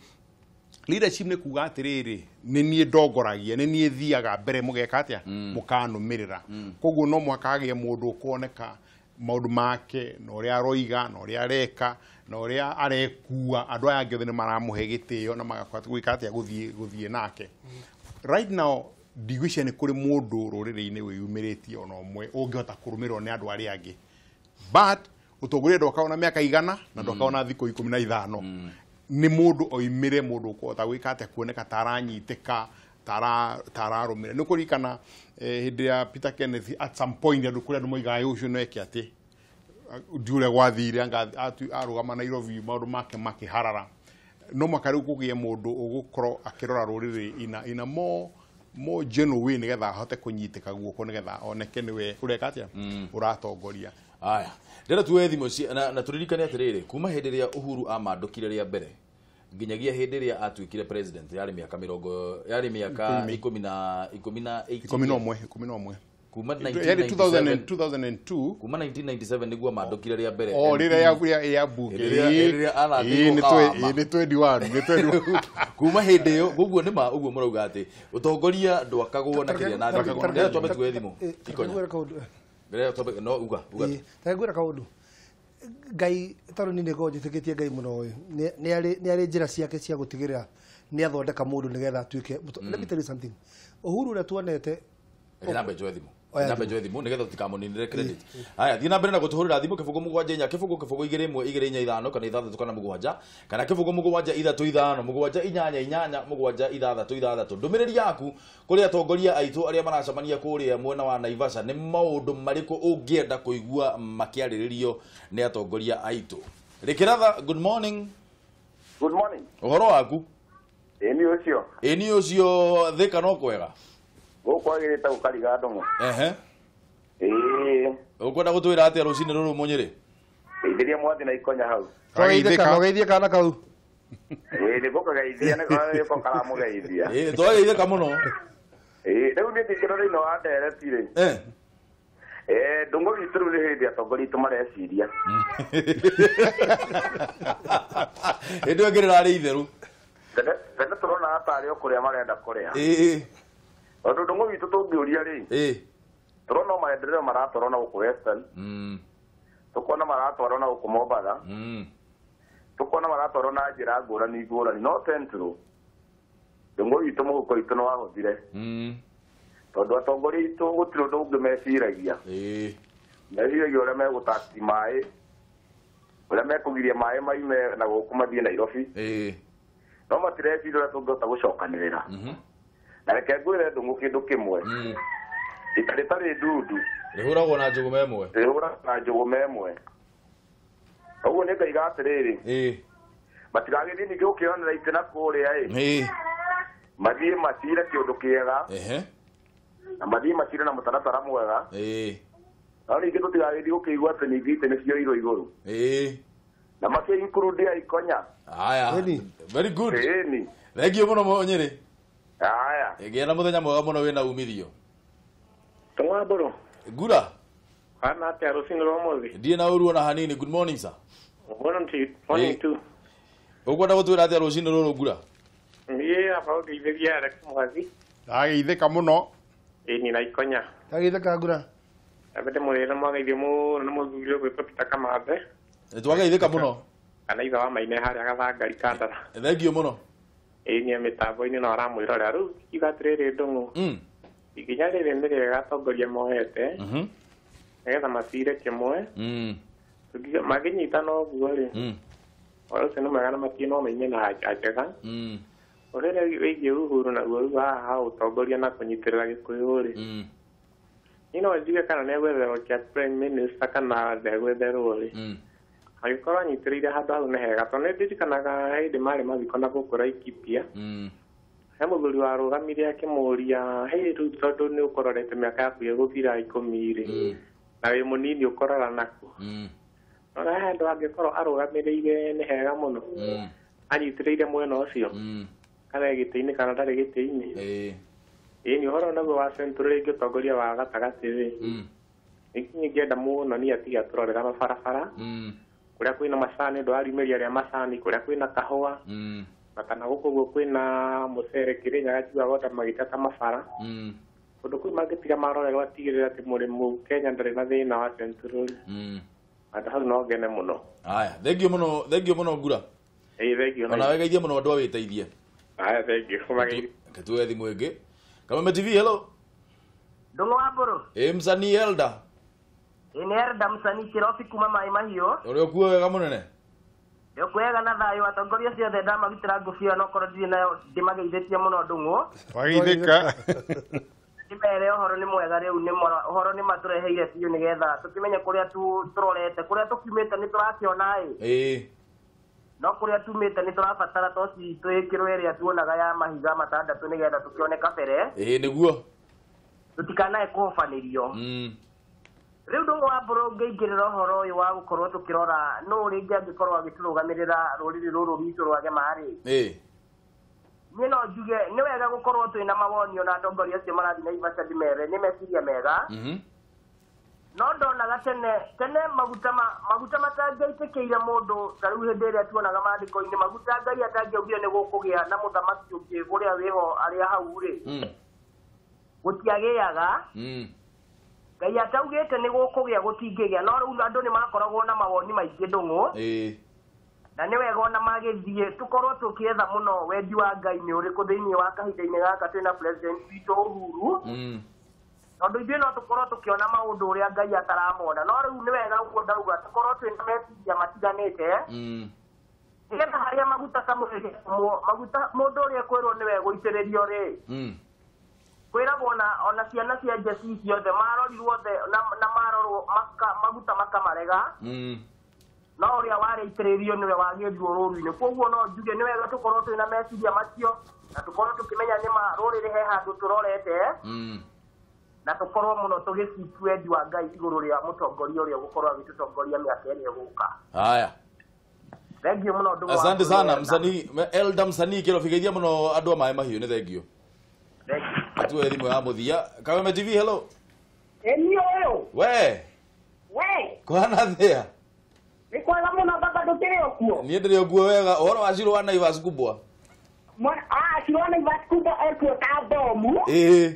leadership nĩ kuga atĩrĩrĩ nĩ niĩ ndongoragia nĩ niĩ thiaga mbere mũgeka atĩa mũkanũmĩrĩra. Koguo no mũhaka hagĩe mũndũ ũkuoneka maũndũ make na ũrĩa aroiga na ũrĩa areka na ũrĩa arekua andũ aya angĩ othe nĩ maramũhe gĩtĩo na magakwa gwĩka atĩa gũthiĩ nake. Right now ndigwĩciria nĩ kũrĩ mũndũ rũrĩrĩ-inĩ wĩyumĩrĩtie ona ũmwe ũngĩhota kũrũmĩrĩrwo nĩ andũ arĩa angĩ, but ũtongoria ndwakagwo na mĩaka 100 na ndwakagwo na thikũ 15. Nĩ mũndũ oimĩre mũndũ ũkũhota gwĩka atĩa kuoneka ta aranyitĩka ta ararũmĩrĩra. Nĩ kũririkana hĩndĩ ya Peter Kenneth at some point andũ kũrĩa andũ moigaga ũcio no eke atĩ ndiũ ũrĩa gwathire anga arũgama Nairobi maũndũ make makĩharara. No mũhaka rĩu kũgĩe mũndũ ũgũkorwo akĩrora rũrĩrĩ ina more general way nĩgetha ahote kũnyitĩka guoko nĩgetha oneke nĩwe ũreka atĩa ũratongoria.
Aya ndĩrenda tuoe thimũ na tũririkane atĩrĩrĩ kuma hĩndĩ ĩrĩa Uhuru amandũkire rĩa mbere nginyagia hĩndĩ ĩrĩa atuĩkire president yarĩ mĩaka mĩrongo yarĩ mĩaka 11 kuma 1997 kuma 1997 nĩguo amandũkire rĩa mbere
o rĩrĩa ya bunge
rĩrĩa
nĩ 21
kuma hĩndĩ ĩyo ũguo nĩ ma ũguo mũrauga atĩ ũtongoria ndwakagwo na kĩrĩa na thimũ. Ndĩrenda twambe tuoe thimũ ikonya twambe no uga
ngwĩra kaũndũ Ngai tondũ niĩ nĩngoragwo njĩtĩkĩtie Ngai mũno ĩ nĩ arĩ njĩra ciake cia gũtigĩrĩra nĩ athondeka mũndũ nĩgetha atuĩke. Let me tell you something. Uhuru ũrĩa tuonete
nambe njoe thimũ nambe njoe thimũ nĩgetha tũtikamũninĩre credit. Haya thiĩ na mbere na gũtũhũrĩra thimũ 0 7 4 0 0 2 1 2 4 5 kana 6 kana 7 kana 0 7 3 5 7 8 8 7 6 ndũmĩrĩri yaku kũrĩ atongoria aitũ arĩa maracemania kũrĩa mwena wa Naivasha nĩ maũndũ marĩkũ ũngĩenda kũigua makĩarĩrĩrio nĩ atongoria aitũ. Rĩkĩratha, good morning.
Good morning.
Ũhoro waku?
Ĩni ũcio.
Ĩni ũcio Thĩka no kwega.
Gũkwagĩrĩte gũkariga ndũng'ũ.
Ehe.
Ĩĩ.
Ũkwenda gũtwĩra atĩa rũcinĩ rũrũ Mũnyĩrĩ?
Geithĩria mwathi na ikonya hau.
Twageithĩka kana kau.
Ĩĩ nĩgũkũgeithia nĩko karamũgeithia.
Ĩĩ twageithĩka mũno.
Ĩĩ rĩu niĩ ndikĩrora thĩinĩ wa ndereti rĩ. Ndũng'ũ witũ rĩu nĩ hĩndĩ atongoria aitũ mareciria.
Hĩndĩ ĩyo ngĩrĩrarĩ itheru.
Tene tũrona tarĩ o kũrĩa marenda kũrĩa.
Ĩĩ.
Tondũ ndũng'ũ witũ tũngĩũria rĩ tũrona o maendeleo maratwarwo na gũkũ Western, tũkona maratwarwo na gũkũ Mombatha, tũkona maratwarwo na njĩra ngũrani ngũrani, no Central ndũng'ũ witũ mũhuko witũ nĩ wahũthire tondũ atongoria aitũ gũtirĩ ũndũ ũngĩ meciragia. Meciragia ũrĩa megũtati maĩ, ũrĩa mekũgiria maĩ maime na gũkũ mathiĩ Nairobi, no matireciria ũrĩa tũngĩhota gũcokanĩrĩra. Na reke ngwĩre ndũng'ũ kĩndũ kĩmwe ita rĩtarĩ ndundu
rĩhũragwo na njũgũma ĩmwe,
rĩhũragwo na njũgũma ĩmwe. Ũguo nĩ ngaiga atĩrĩrĩ, matigagĩthiĩ ningĩ gũkĩonera itĩ na kũrĩa ĩ, mathiĩ macire kĩũndũ kĩega na mathiĩ macire na mũtaratara mwega, no ningĩ tũtigagĩthiĩ gũkĩigua atĩ ningĩ itĩ nĩcioirwo igũrũ na makĩ include ya ikonya.
Haya, very good.
Ĩni
thank you mũno Mũnyĩrĩ.
Haya.
Gĩa na mũthenya mwega mũno wĩna umithio.
Tũng'wa
Ngura.
Hana atĩa rũcinĩ rwa ũmũthĩ?
Ndiĩ na ũru ona hanini. Good morning sir.
Morning to you. Morning to.
Ũkwenda gũtwĩra atĩa rũcinĩ rũrũ Ngura?
Niĩ aba ũngeithĩria Alex Mwathi.
Ndageithĩka mũno.
Ĩni na ikonya.
Ndageithĩka Ngura.
Ambe ndĩmwĩre mwageithio mũno nĩ mũthuri ũgwĩtwo Peter Kamathe.
Nĩtwageithĩka mũno.
Kana ithe wa Maine harĩa Gathangari Kandara.
Thank you mũno.
Ĩni mĩtambo-inĩ no aramwĩrorera rĩu kiuga atĩrĩrĩ ndũng'ũ. Ikinya rĩrĩ nĩ rĩega atongoria moete nĩgetha macire kĩmwe mangĩnyitana ũguo rĩ ũhoro ũcio nĩ mwega na matirĩ no maime na njega. Ũrĩa wĩgiĩ Uhuru naguo rĩu haha ha ũtongoria na kũnyitĩrĩra Gĩkũyũ rĩ, niĩ no njuge kana nĩegwetherwo kĩa prime minister kana ndegwetherwo rĩ, angĩkorwo anyitĩrĩire handũ hau nĩ hega tondũ nĩndirikanaga hĩndĩ marĩ mathiko na gũkũ Laikipia he mũthuri warũgamire akĩmũria hĩ rĩu tondũ nĩ ũkororete mĩaka yaku ĩgũthira 10 rĩ na wĩ mũnini ũkorora naku, nona he handũ angĩkorwo arũgamĩrĩire nĩ hega mũno anyitĩrĩire mwena ũcio kana gĩtĩ-inĩ kana ndarĩ gĩtĩ-inĩ. Ĩni ũhoro naguo wa Central rĩngĩ ũtongoria wa gatagatĩ rĩ, ningĩ ingĩenda mũno niĩ atige atũrorera mabarabara Kũrĩa kwĩna macani andũ a riumĩria rĩa macani, kũrĩa kwĩna kahũa. Na kana gũkũ ũguo kwĩna mũcere Kĩrĩnyaga njiugaga ota magĩta ta mabara. Kũndũ kũu mangĩtiga marorerwo atigĩrĩre atĩ mũrĩmi Kenya ndarĩ na thĩna wa Central. Handũ hau no ngene mũno.
Aya, thengio mũno, thengio mũno Ngura.
Ĩĩ thengio.
Ona we geithie mũno andũ a wĩteithie.
Aya thengio.
Reke tuoe thimũ ĩngĩ. Kameme TV, hello.
Ndũng'ũ wa Mbũrũ.
Ĩ msanii Elda.
Ĩ nĩ Elda msanii Kĩrobi kuma Maĩ Mahiũ.
Ũrĩa ũkuo wega mũnene?
Ndĩkwega na thayũ atongoria ciothe ndamarutĩra ngũbia no korwo ndirĩ nayo ndĩmageithĩtie mũno Ndũng'ũ.
Wageithĩka.
Ndĩmere ũhoro nĩ mwega rĩu nĩ ũhoro nĩ matũreheire biũ nĩgetha tũkĩmenye kũrĩa tũrorete kũrĩa tũkiumĩte nĩ tũrakĩona ĩ.
Ĩĩ.
No kũrĩa tumĩte nĩ tũrabatara toci twĩkĩrwo ĩrĩa tuonaga ya mahiga matandatũ nĩgetha tũkĩone kabere.
Ĩĩ nĩguo.
Tũtikanae kũhobanĩrio. Rĩu Ndũng'ũ wa Mbũrũ ngĩingĩrĩra ũhoro ũyũ wa gũkorwo tũkĩrora nũ rĩngĩ angĩkorwo agĩtũrũgamĩrĩra rũrĩrĩ rũrũ rwitũ rwa Gema-rĩ.
Ĩĩ.
Niĩ no njuge nĩ wega gũkorwo twĩna mawoni ona atongoria acio marathiĩ Naivasha ndĩmere nĩ meciria mega. No ndonaga tene tene maguta maguta matangĩaitĩkĩire mũndũ ta rĩu hĩndĩ ĩrĩa tuonaga maandĩko-inĩ maguta Ngai atangĩaugire nĩ gũkũgĩa na mũthamaki ũngĩ ũrĩa wĩho arĩa hau rĩ. Gũtiagĩaga. Ngai ataugĩte nĩ gũkũgĩa gũtingĩgĩa no rĩu andũ nĩ makoragwo na mawoni maingĩ Ndũng'ũ. Na nĩ wega ona magĩthiĩ tũkorwo tũkĩetha mũno wendi wa Ngai nĩ ũrĩkũ thĩinĩ wa kahinda-inĩ gaka twĩna president witũ Uhuru. Tondũ ithuĩ no tũkorwo tũkĩona maũndũ ũrĩa Ngai ataramona no rĩu nĩ wega ũguo ndauga tũkorwo twĩna meciria matiganĩte. Nĩgetha harĩa maguta maguta mũndũ ũrĩa kwĩrwo nĩwe gũitĩrĩrio rĩ. Kwĩragwo ona ciana cia Jesi ciothe marorirwo othe na marorwo maguta makamarega. No ũrĩa warĩitĩrĩrio nĩwe wagĩrirwo rũru-inĩ. Koguo no njuge nĩ wega tũkorwo twĩna meciria macio na tũkorwo tũkĩmenya nĩ ma rũrĩrĩ he handũ tũrorete. Na tũkorwo mũno tũgĩcitu wendi wa Ngai igũrũ rĩa mũtongoria ũrĩa ũgũkorwo agĩtũtongoria mĩaka ĩrĩa ĩgũka.
Haya.
Thengio mũno Ndũng'ũ wa
Asante
Mbũrũ.
sana msanii Elda msanii Kĩrobi geithia mũno andũ a Maĩ Mahiũ nĩ thengio. Tuoe thimũ ya mũthia. Kameme TV, hello.
Ĩ niĩ ũyũ.
We.
We.
Kũhana atĩa?
Nĩ kwega mũno baba ndũkĩrĩ o kuo.
Niĩ ndĩrĩ o kuo wega. Ũhoro wa Shiro wa Naivas kubwa.
Shiro wa Naivas kubwa ekuo ta bomu.
Ĩĩ.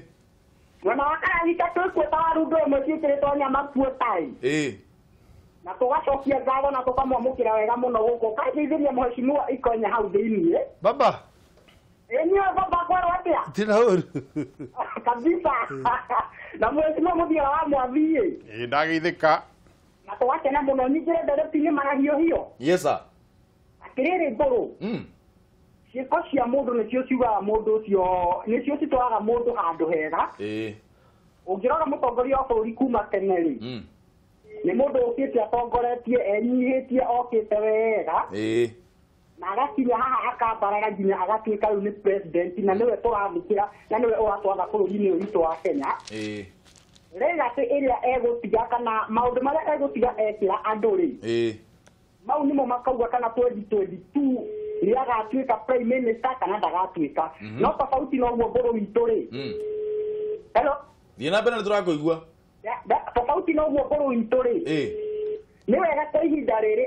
Mwena wa Karagita twĩkuo ta waru ndũrũme ciĩkĩrĩtwo nyama kuo tai.
Ĩĩ.
Na tũgacokia ngatho na tũkamwamũkĩra wega mũno gũkũ. Kageithĩria mheshimiwa Ikonya hau thĩiniĩ.
Baba.
Ĩ niĩ baba kwerwo atĩa?
Tina ũru.
Kabisa. Na mheshimiwa Mũthiora wa Mwathi-ĩ.
Ĩĩ ndageithĩka.
Na tũgakena mũno nyingĩre ndereti-inĩ marahiũhio.
Yes sir.
Atĩrĩrĩ Mbũrũ. Ciĩko cia mũndũ nĩcio ciugaga mũndũ ũcio nĩcio citwaraga mũndũ handũ hega.
Ĩĩ.
Ũngĩrora mũtongoria wa bũrũri kuma tene rĩ. Nĩ mũndũ ũkĩte atongoretie enyihĩtie okĩte wega.
Ĩĩ.
Na agakinya haha akambarara nginya agatuĩka rĩu nĩ president na nĩwe tũrathikĩra na nĩwe ũratwatha bũrũri-inĩ ũyũ witũ wa Kenya.
Ĩĩ.
Legacy ĩrĩa egũtiga kana maũndũ marĩa egũtiga ekĩra andũ rĩ.
Ĩĩ.
Mau nĩmo makauga kana 2022 nĩ agatuĩka prime minister kana ndagatuĩka. No tofauti na ũguo Mbũrũ witũ rĩ. Hello.
Thiĩ na mbere nĩ tũrakũigua.
Tofauti na ũguo Mbũrũ witũ rĩ.
Ĩĩ.
Nĩ wega kwa ihinda rĩrĩ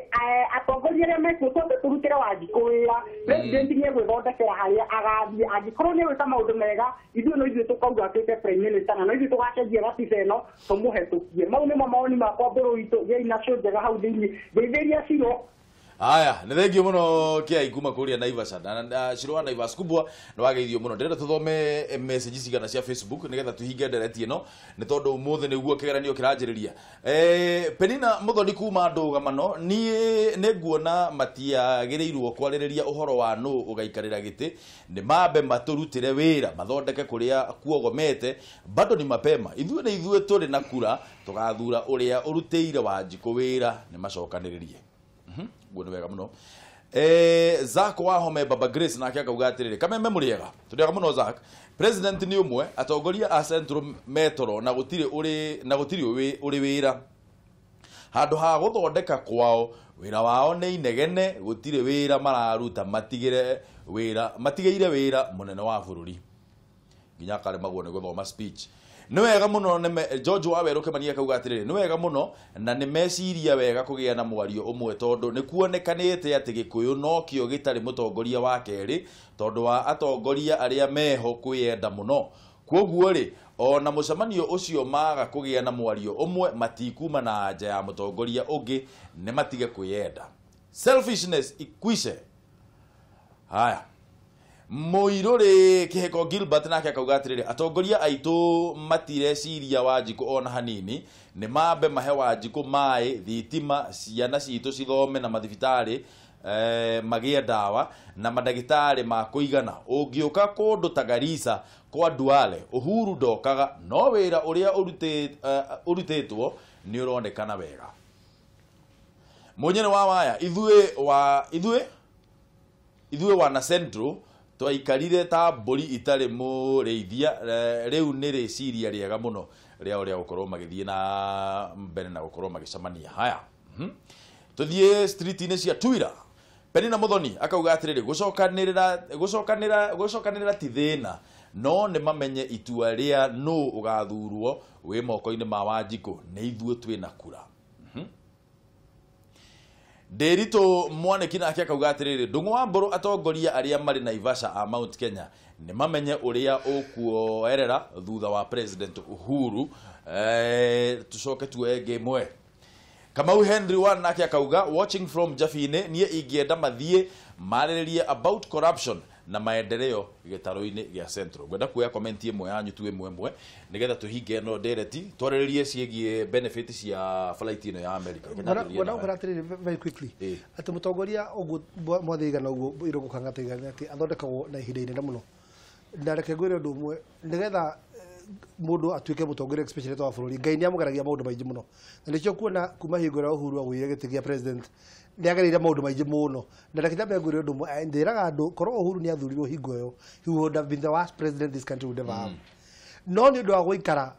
atongoria arĩa mekuo twambe tũrutĩre Wanjikũ wĩra. President nĩ egwĩthondekera harĩa agathiĩ angĩkorwo nĩ egwĩka maũndũ mega ithuĩ no ithuĩ tũkauga atuĩke prime minister na no ithuĩ tũgacenjia gatiba ĩno tũmũhetũkie. Mau nĩmo mawoni makwa Mbũrũ witũ. Gĩai na show njega hau thĩiniĩ. Ngeithĩria Shiro.
Aya, nĩ thengio mũno Kĩai kuma kũrĩa Naivasha. Na Shiro wa Naivas kubwa nĩ wageithio mũno. Ndĩrenda tũthome message cigana cia Facebook nĩgetha tũhinge ndereti ĩno nĩ tondũ ũmũthĩ nĩguo kĩgeranio kĩranjĩrĩria. Penina Mũthoni kuma ndũgamano niĩ nĩ nguona matiagĩrĩirwo kwarĩrĩria ũhoro wa nũ ũgaikarĩra gĩtĩ nĩ mambe matũrutĩre wĩra mathondeke kũrĩa kuogomete bado ni mapema ithuĩ nĩ ithuĩ tũrĩ na kura tũgathura ũrĩa ũrutĩire Wanjikũ wĩra nĩ macokanĩrĩrie. Guo nĩ wega mũno. Zak wa Home Baba Grace nake akauga atĩrĩrĩ Kameme mũrĩega tũrĩega mũno Zak. President nĩ ũmwe atongoria a Central metoro na gũtirĩ ũrĩ wĩra handũ ha gũthondeka kwao wĩra wao nĩ inegene gũtirĩ wĩra mararuta matigĩre wĩra matigĩire wĩra mũnene wa bũrũri nginya akaremagwo nĩ gũthoma speech. Nĩ wega mũno George Wawerũ Kĩmani akauga atĩrĩrĩ, nĩ wega mũno na nĩ meciria wega kũgĩa na mwario ũmwe tondũ nĩ kuonekanĩte atĩ Gĩkũyũ nokĩo gĩtarĩ mũtongoria wa kerĩ tondũ wa atongoria arĩa meho kwĩyenda mũno. Kwoguo rĩ, ona mũcemanio ũcio maga kũgĩa na mwario ũmwe matikuma na anja ya mũtongoria ũngĩ, nĩ matige kwĩyenda. Selfishness ikwishe. Haya. Mũirũrĩ Kĩheko Gilbert nake akauga atĩrĩrĩ, atongoria aitũ matireciria Wanjikũ ona hanini, nĩ mambe mahe Wanjikũ maĩ, thitima, ciana citũ cithome na mathibitarĩ magĩe ndawa na mandagĩtarĩ ma kũigana. Ũngĩũka kũndũ ta Garissa kwa Duale, Uhuru ndokaga, no wĩra ũrĩa ũrutĩtwo nĩ ũronekana wega. Mũnyene wa waya, ithuĩ wana Central twaikarire ta mbũri itarĩ mũrĩithia, rĩu nĩ rĩciria rĩega mũno rĩa ũrĩa gũkorwo magĩthiĩ na mbere na gũkorwo magĩcemania. Haya, tũthiĩ street-inĩ cia Twitter. Penina Muthoni akauga atĩrĩrĩ, gũcokanĩrĩra ti thĩna, no nĩ mamenye itua rĩa nũ ũgathurwo wĩ moko-inĩ ma Wanjikũ, nĩ ithuĩ twĩna kura. Ndĩritũ Mwanĩki nake akauga atĩrĩrĩ, Ndung'u wa Mbũrũ atongoria arĩa marĩ Naivasha a Mount Kenya nĩ mamenye ũrĩa ũkuoerera thutha wa President Uhuru. Tucoke tuoe ĩngĩ ĩmwe. Kamau Henry One nake akauga, watching from Jafine, niĩ ingĩenda mathiĩ marĩrĩrie about corruption na maendeleo gĩtarũ-inĩ gĩa Central. Ngwenda kuoya comment ĩmwe yanyu tu ĩmwe ĩmwe nĩgetha tũhinge ĩno ndereti, twarĩrĩrie ciĩgiĩ benefit cia flight ĩno ya America. Reke nyambĩrĩrie
Ngwenda
nawe.
gũkora atĩrĩrĩ very quickly atĩ mũtongoria ũguo mwathe igana ũguo Irũngũ Kang'ata igana atĩ athondekagwo na ihinda inene mũno, na reke ngwĩre ũndũ ũmwe, nĩgetha mũndũ atuĩke mũtongoria especially wa bũrũri, Ngai nĩ amũgeragia maũndũ maingĩ mũno, na nĩkĩo kuona kuma hingo ĩrĩa Uhuru agũire gĩtĩ gĩa president nĩ agereire maũndũ maingĩ mũno. Na reke nyambe ngwĩre ũndũ ũmwe, ndĩraga andũ korwo Uhuru nĩ athurirwo hingo ĩyo, he would have been the worst president this country would ever have, no nĩ ũndũ wa gũikara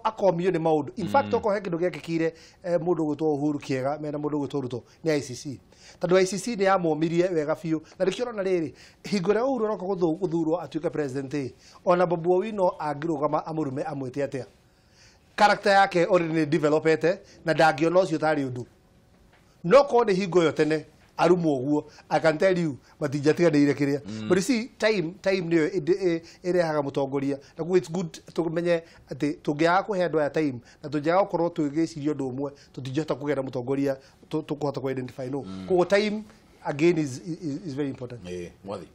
akomio nĩ maũndũ. In fact, okorwo he kĩndũ gĩekĩkire mũndũ ũgwĩtwo Uhuru kĩega mena mũndũ ũgwĩtwo Ruto nĩ ICC, tondũ ICC nĩ yamomirie wega biũ. Na nĩkĩo ũrona rĩrĩ, hingo ĩrĩa Uhuru aroka gũthurwo atuĩke president ĩ, ona Babu Owino angĩrũgama amũrume amwĩte atĩa, character yake already nĩ developete na ndangĩona ũcio tarĩ ũndũ. No korwo nĩ hingo ĩyo tene arumwo ũguo, I can tell you matinjatiganĩire kĩrĩa. But you see, time nĩyo ĩrehaga mũtongoria, na koguo it's good tũmenye atĩ tũngĩaga kũhe andũ aya time na tũngĩaga gũkorwo tũgĩciria ũndũ ũmwe, tũtingĩhota kũgĩa na mũtongoria tũkũhota kũ identify no. Koguo time again is very important.
Mwathi.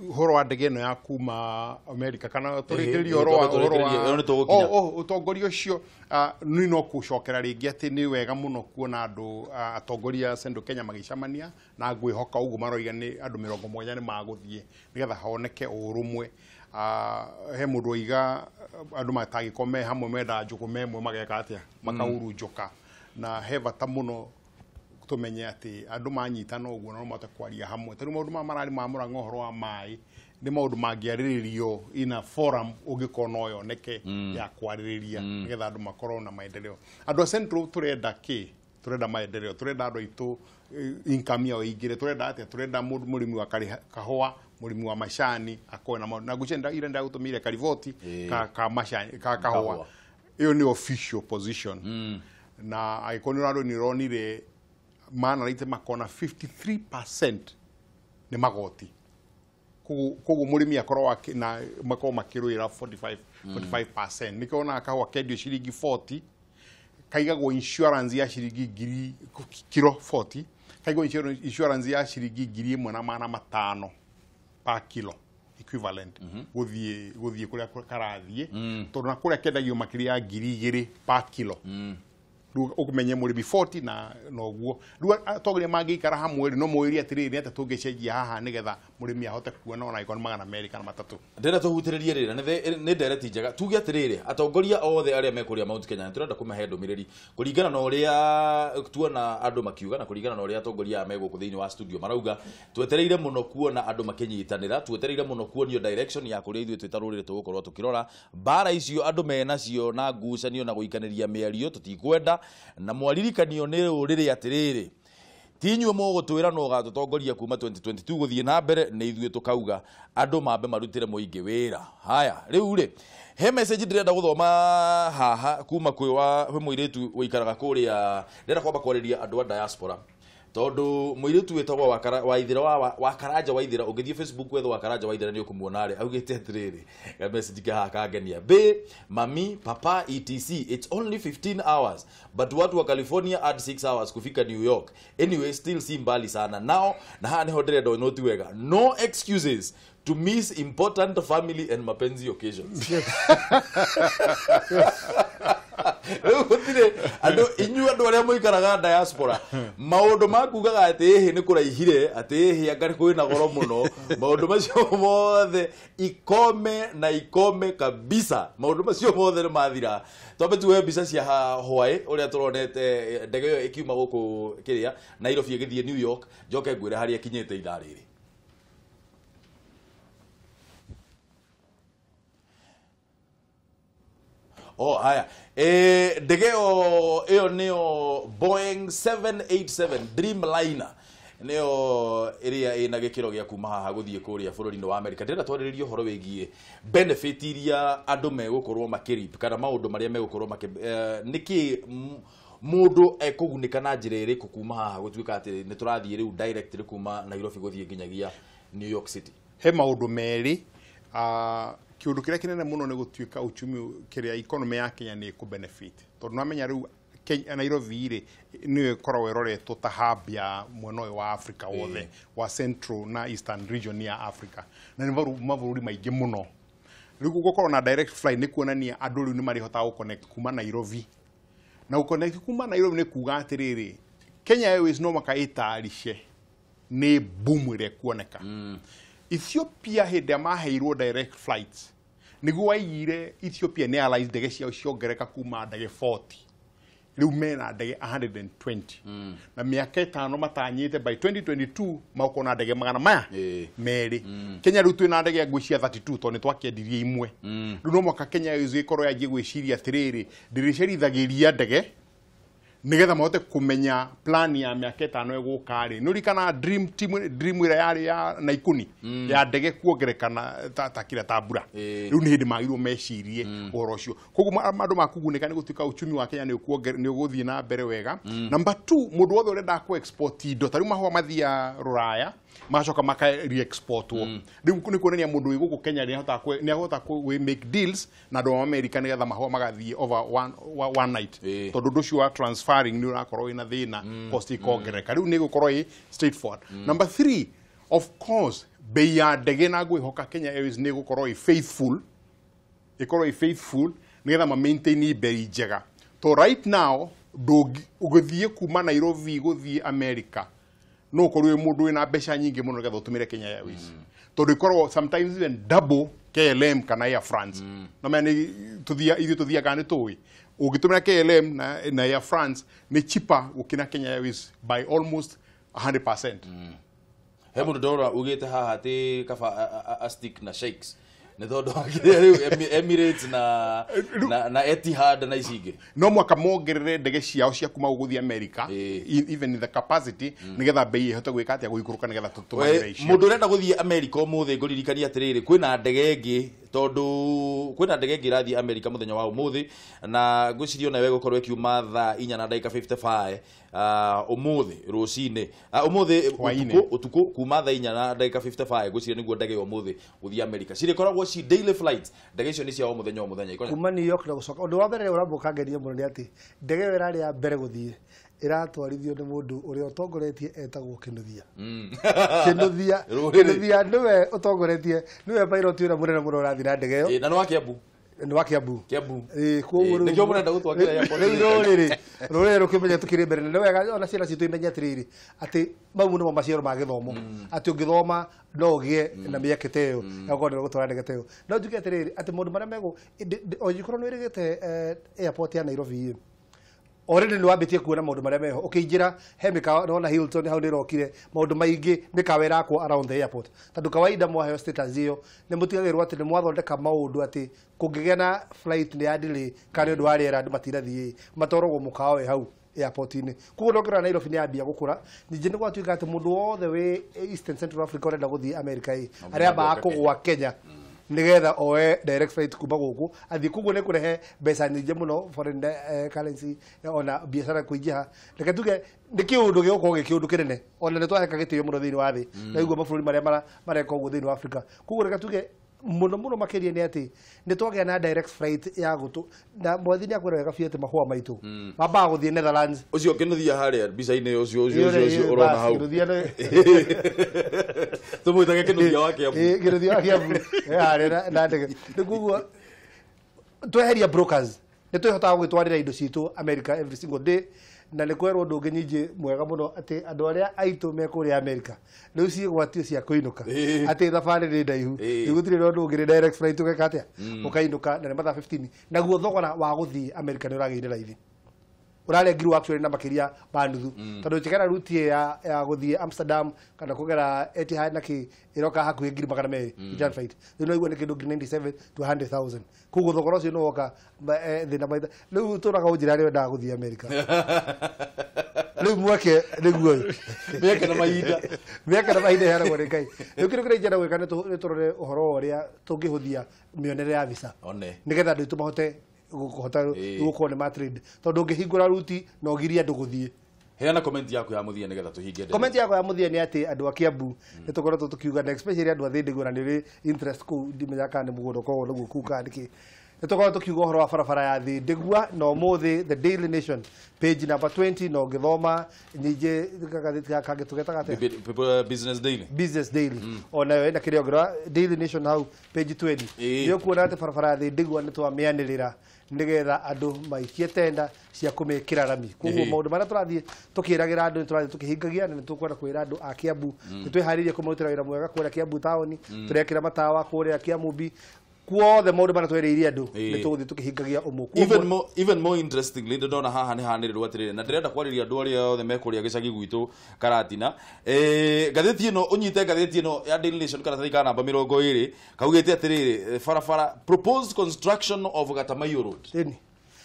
Ũhoro wa ndege ĩno ya kuma America kana tũrĩkĩrĩrie
Ĩhĩ,
ũhoro wa
twambe
ũhoro wa
tũrĩkĩrĩrie, ĩyo nĩ tũgũkinya.
Oh, ũtongoria ũcio, nĩ no gũcokera rĩngĩ atĩ nĩ wega mũno kuona andũ atongoria a Central Kenya magĩcemania, na ngwĩhoka ũguo maroiga nĩ andũ 70 nĩ magũthiĩ nĩgetha honeke ũrũmwe. He mũndũ oiga andũ matangĩkorwo me hamwe menda njũkũ me mageka atĩa makahurunjũka, na he bata mũno tũmenye atĩ andũ manyitana ũguo no mahote kwaria hamwe, tondũ maũndũ maya mararĩ ma Mũrang'a, ũhoro wa maĩ nĩ maũndũ mangĩarĩrĩrio ina forum ũngĩkorwo no yoneke ya kwarĩrĩria nĩgetha andũ makorwo na maendeleo. Andũ a Central tũrenda kĩ? Tũrenda maendeleo, tũrenda andũ aitũ income yao ĩingĩre. Tũrenda atĩa? Tũrenda mũndũ mũrĩmi wa kahũa, mũrĩmi wa macani akorwo na maũndũ na ngwĩciria ira ndagũtũmĩire kariboti ka macani ka kahũa.
Kahũa.
Ĩyo nĩ official position, na angĩkorwo nĩ ũrarũ nĩ ũronire manaraite makona 53% nĩ magoti, koguo mũrĩmi akorwo na makorwo makĩrũĩra 45 45%. Nĩkĩo onaga kahũa kendio ciringi 40, kaigagwo insurance ya ciringi ngiri kiro 40, kaigagwo insurance ya ciringi 1500 per kilo equivalent gũthiĩ kũrĩa karathiĩ, tondũ na kũrĩa kendagio makĩria ya 2000 per kilo. Rĩu ũkũmenye mũrĩmi 40 na noguo rĩu atongoria mangĩikara hamwe rĩ, no mwĩrie atĩrĩrĩ, nĩ atĩa tũngĩcenjia haha nĩgetha mũrĩmi ahote kuona ona angĩkorwo nĩ 203?
Ndĩrenda tũhutĩrĩrie rĩrĩ na nĩ ndereti njega. Tuge atĩrĩrĩ, atongoria othe arĩa me kũrĩa Mount Kenya, nĩtũrenda kũmahe ndũmĩrĩri kũringana na ũrĩa tuona andũ makiuga na kũringana na ũrĩa atongoria aya me gũkũ thĩinĩ wa studio marauga. Twetereire mũno kuona andũ makĩnyitanĩra, twetereire mũno kuonio direction ya kũrĩa ithuĩ twĩ ta rũrĩrĩ tũgũkorwo tũkĩrora. Mbara icio andũ menacio na ngucanio na gũikanĩria mĩario tũtikwenda, na mwaririkanio nĩ rũrĩrĩ atĩrĩrĩ, Ti inyuĩ mũgũtwĩra nũ ũgatũtongoria kuma 2022 gũthiĩ na mbere, nĩ ithuĩ tũkauga andũ mambe marutĩre mũingĩ wĩra. Haya, rĩu rĩ he message ndĩrenda gũthoma haha kuma kwĩ wa mũirĩtu ũikaraga kũrĩa, ndĩrenda kwamba kwarĩria andũ a diaspora tondu mũirĩtu wĩtagwo Waithĩra wa Karanja Waithĩra, ũngĩthiĩ Facebook wethe wa Karanja Waithĩra nĩ ũkũmuona rĩ, augĩte atĩrĩrĩ, ga message ke haha kangenia, be mami papa etc it's only 15 hours but watu wa California add 6 hours kufika New York, anyway still si mbali sana now. Na haha niho ndĩrenda ũnoti wega, no excuses to miss important family and mapenzi occasions. Gũtirĩ andũ inyuĩ andũ arĩa mũikaraga diaspora maũndũ makugaga atĩ ĩhĩ nĩ kũraihire, atĩ ĩhĩ anga kwĩna goro mũno, maũndũ macio mothe ikome na ikome kabisa, maũndũ macio mothe nĩ mathira. Twambe tuoe mbica cia hwaĩ ũrĩa tũronete ndege ĩyo ĩkiuma gũkũ kĩrĩa Nairobi ĩgĩthiĩ New York, njoke ngwĩre harĩa ĩkinyĩte ithaa rĩrĩ. Oh, haya. Ndege ĩyo nĩyo Boeing 787 Dreamliner nĩyo ĩrĩa ĩna gĩkĩro gĩa kuma haha gũthiĩ kũrĩa bũrũri-inĩ wa America. Ndĩrenda twarĩrĩrie ũhoro wĩgiĩ benefit iria andũ megũkorwo makĩrip kana maũndũ marĩa megũkorwo makĩ nĩkĩ mũndũ ekũgunĩka na njĩra ĩrĩkũ kuma haha gũtuĩka atĩ nĩ tũrathiĩ rĩu direct kuma Nairobi gũthiĩ nginyagia New York City.
He maũndũ merĩ, kiundu kiria kinene muno ni gutuika uchumi kiria economy ya Kenya ni ku benefit tondu namenya riu Nairobi ri ni ikoragwo iroretwo ta hub ya mwena uyu wa Africa wothe wa Central na Eastern region ya Africa, na ni mabũrũri maingĩ muno. Riu gukorwo na direct flight ni kuonania andu riu ni marihotaga gũconnect kuma Nairobi, na gũconnect kuma Nairobi ni kuga atiriri Kenya Airways no maka ĩtarishe ni boom ĩrĩa kuoneka. Ethiopia hĩndĩ ĩrĩa maheirwo direct flights niguo waigire Ethiopia ni Airlines ndege ciao ciongereka kuma ndege 40 riu mena ndege 120 na miaka ĩtano matanyĩte by 2022 maũkorwo na ndege magana maya merĩ. Kenya riu twĩna ndege ngwĩciria 32 tondũ nĩtwakĩendirie imwe. Riu no mwaka Kenya Airways ĩkorwo yanjie gwĩciria atĩrĩrĩ, ndĩrĩcerithagĩria ndege nigetha mahote kumenya plan ya miaka ĩtano ĩgũka rĩ. Nĩũririkana dream team, dream ĩrĩa yarĩ ya Naikuni ya ndege kuongerekana ta kira ta mbura. Rĩu nĩ hĩndĩ magĩrĩirwo mecirie ũhoro ũcio. Koguo andũ makũgunĩka nĩ gũtuĩka uchumi wa Kenya nĩ ũgũthiĩ na mbere wega. Number 2, mũndũ wothe ũrenda kũ export indo ta rĩu mahũa mathiaga rũraya magacoka maka re-exportwo. Rĩu nĩ kuonania mũndũ wĩ gũkũ Kenya nĩ ahota kũ make deals na andũ a America nĩgetha mahũa magathiĩ over one night, tondũ ũndũ ũcio wa transferring nĩ ũrakorwo wĩna thĩna, cost ikongereka. Rĩu nĩ gũkorwo ĩ straightforward. Number 3, of course bei ya ndege na ngwĩhoka Kenya Airways nĩ gũkorwo ĩ faithful, ĩkorwo ĩ faithful nĩgetha ma maintain bei njega. To right now ũgĩthiĩ kuma Nairobi gũthiĩ America no ũkorwo wĩ mũndũ wĩna mbeca nyingĩ mũno nĩgetha ũtũmĩre Kenya Airways, tondũ ĩkoragwo sometimes even double KLM kana Air France. Na menya ithuĩ tũthiaga nĩ tũĩ ũngĩtũmĩra KLM na Air France nĩ cheaper gũkĩra Kenya Airways by almost 100%.
He mũndũ ndora ugĩte haha atĩ kaba a stick na shakes nĩ tondũ akĩrĩa rĩu Emirates na Etihad na ici ingĩ
no mwaka mongerere ndege ciao cia kuma gũthiĩ America, even in the capacity, nĩgetha bei ĩhote gwĩka atĩa gũikũrũka nĩgetha tũtũmĩre icio.
Mũndũ ũrenda gũthiĩ America ũmũthĩ ngũririkania atĩrĩrĩ, kwĩna ndege ĩngĩ, tondũ kwĩna ndege ĩngĩ ĩrathiĩ America mũthenya wa ũmũthĩ, na ngwĩciria onayo ĩgũkorwo ĩkiuma thaa 4:55 ũmũthĩ rũcinĩ, ũmũthĩ ũtukũ kuma thaa 4:55 ngwĩciria nĩguo ndege ya ũmũthĩ gũthiĩ America. Cirĩkoragwo ci daily flights, ndege icio nĩ cia o mũthenya o mũthenya.
Kuma New York na gũcoka. Ũndũ wa mbere ũramũkangeria mũno nĩ atĩ ndege ĩyo ĩrarĩ ya mbere gũthiĩ ĩratwarithio nĩ mũndũ ũrĩa ũtongoretie etagwo Kinuthia. Kinuthia nĩwe ũtongoretie, nĩwe pilot ũrĩa mũnene mũno ũrathiĩ na ndege ĩyo.
Na nĩ wa Kiambu.
Nĩ wa Kiambu.
Kiambu.
Koguo rĩu
nĩkĩo mũrenda gũtwakĩra airport.
Rĩu rũrĩrĩ rũkĩmenya tũkĩrĩ mbere, na nĩ wega ona ciana citũ imenye atĩrĩrĩ atĩ mau nĩmo maciaro ma gĩthomo, atĩ ũngĩthoma no ũgĩe na mĩeke ta ĩyo ya gũkorwo nĩ ũgũtwara ndege ta ĩyo. No njuge atĩrĩrĩ atĩ maũndũ marĩa megũ ongĩkorwo nĩ wĩrĩgĩte airport ya Nairobi already nĩ wambĩtie kuona maũndũ marĩa meho. Ũkĩingĩra he mĩkawa, nona Hilton hau nĩ ĩrokire, maũndũ maingĩ mĩkawa ĩrakwo around the airport, tondũ kawaida mwaheo status ĩyo nĩ mũtigagĩrwo atĩ nĩ mwathondeka maũndũ atĩ kũngĩgĩa na flight nĩ ya delay kana nĩ ũndũ wa rĩera andũ matinathiĩ matwaragwo mũkawa wĩ hau airport-inĩ. Koguo ndokĩrora Nairobi nĩ yambia gũkũra. Ningĩ nĩ gwatuĩka atĩ mũndũ wothe wĩ Eastern Central Africa ũrenda gũthiĩ America ĩ arĩa kũgwa Kenya nigetha oe direct flight kuma gũkũ athiĩ. Koguo nĩ kũrehe mbeca nyingĩ mũno foreign currency ona biacara kũingĩha. Reke tuge nĩ kĩũndũ gĩgũkorwo gĩ kĩũndũ kĩnene, ona nĩ twaheka gĩtĩo mũno thĩinĩ wa thĩ na ũguo mabũrũri marĩa mareka ũguo thĩinĩ wa Africa. Koguo reke tuge mũno mũno makĩria nĩ atĩ nĩ twagĩa na direct flight ya gũtũ na mwathi nĩ akwĩra wega biũ atĩ mahũa maitũ mambaga gũthiĩ Netherlands.
Ũcio kĩnuthia harĩa mbica-inĩ ũcio ũcio ũcio ũrona hau tũmwĩtage kĩnuthia wa Kiambu.
Kĩnuthia wa Kiambu harĩa na ndege. Nĩ koguo tweheria brokers nĩ twĩhotaga gwĩtwarĩra indo citũ America every single day. Na nĩ kwerwo ũndũ ũngĩ nyingĩ mwega mũno atĩ andũ arĩa aitũ me kũrĩa America rĩu ciĩgwatio cia kũinũka atĩ thabarĩ nĩ ndaihu, rĩu gũtirĩ na ũndũ ũngĩ nĩ direct flight ũgeka atĩa ũkainũka na nĩ mathaa 15. Naguo thogora wa gũthiĩ America nĩ ũragĩire raithi, ũrarengirwo actually na makĩria ma nuthu, tondũ ũkĩgera route ya gũthiĩ Amsterdam kana kũgera Etihad na kĩ ĩroka hakuhĩ 200,000 return flight. Rĩu no iguo nĩ kĩndũ 97 to 100,000. Koguo thogora ũcio nĩ woka thĩna maitha. Rĩu tũraga ũnjĩra arĩa wendaga gũthiĩ America rĩu mweke nĩguo ũyũ
mĩeke na mahinda,
mĩeke na mahinda ĩheanagwo nĩ Ngai. Rĩu kĩndũ kĩrĩa ingĩenda gwĩka nĩ tũrore ũhoro wa ũrĩa tũngĩhũthia mĩonere ya visa nĩgetha andũ aitũ mahote gũkũhota gũkorwo nĩ ma trade, tondũ ũngĩhingũra ruti na ũgirie andũ gũthiĩ.
Heana comment yaku ya mũthia nĩgetha tũhinge.
Comment yakwa ya mũthia nĩ atĩ andũ a Kiambu nĩ tũkoretwo tũkiuga na especially andũ a Thĩndĩgũ na nĩ ũrĩ interest kũu, ndimenya kana nĩ mũgũnda ũkoragwo naguo kũu kana nĩkĩ. Nĩ tũkoretwo tũkiuga ũhoro wa barabara ya Thĩndĩgua na ũmũthĩ The Daily Nation page number 20 na ũngĩthoma nyingĩ gathĩti gaka kangĩ tũgetaga atĩa?
Business Daily.
Business Daily onayo ĩna kĩrĩa ũngĩrora Daily Nation hau page 20 nĩ ũkuona atĩ barabara ya Thĩndĩgua nĩ twamĩanĩrĩra nĩgetha andũ maikie tenda cia kũmĩkĩra rami. Koguo maũndũ marĩa tũrathiĩ tũkĩragĩra andũ nĩ tũrathiĩ tũkĩhingagia, na nĩ tũkwenda kwĩra andũ a Kiambu nĩ twĩharĩirie kũmarutĩra wĩra mwega kũrĩa Kiambu taũni, tũrekĩra matawa kũrĩa Kiamumbi, kuothe maũndũ marĩa twereire andũ nĩ tũgũthiĩ tũkĩhingagia ũmũ.
Even more interestingly ndona haha nĩ hanĩrĩrwo atĩrĩrĩ, na ndĩrenda kwarĩria andũ arĩa othe mekũrĩa gĩcagi gwitũ Karatina. Ngathĩti ĩno ũnyite, ngathĩti ĩno ya Daily Nation karatathi ka namba 20 kaugĩte atĩrĩrĩ, barabara proposed construction of Gatamayo Road.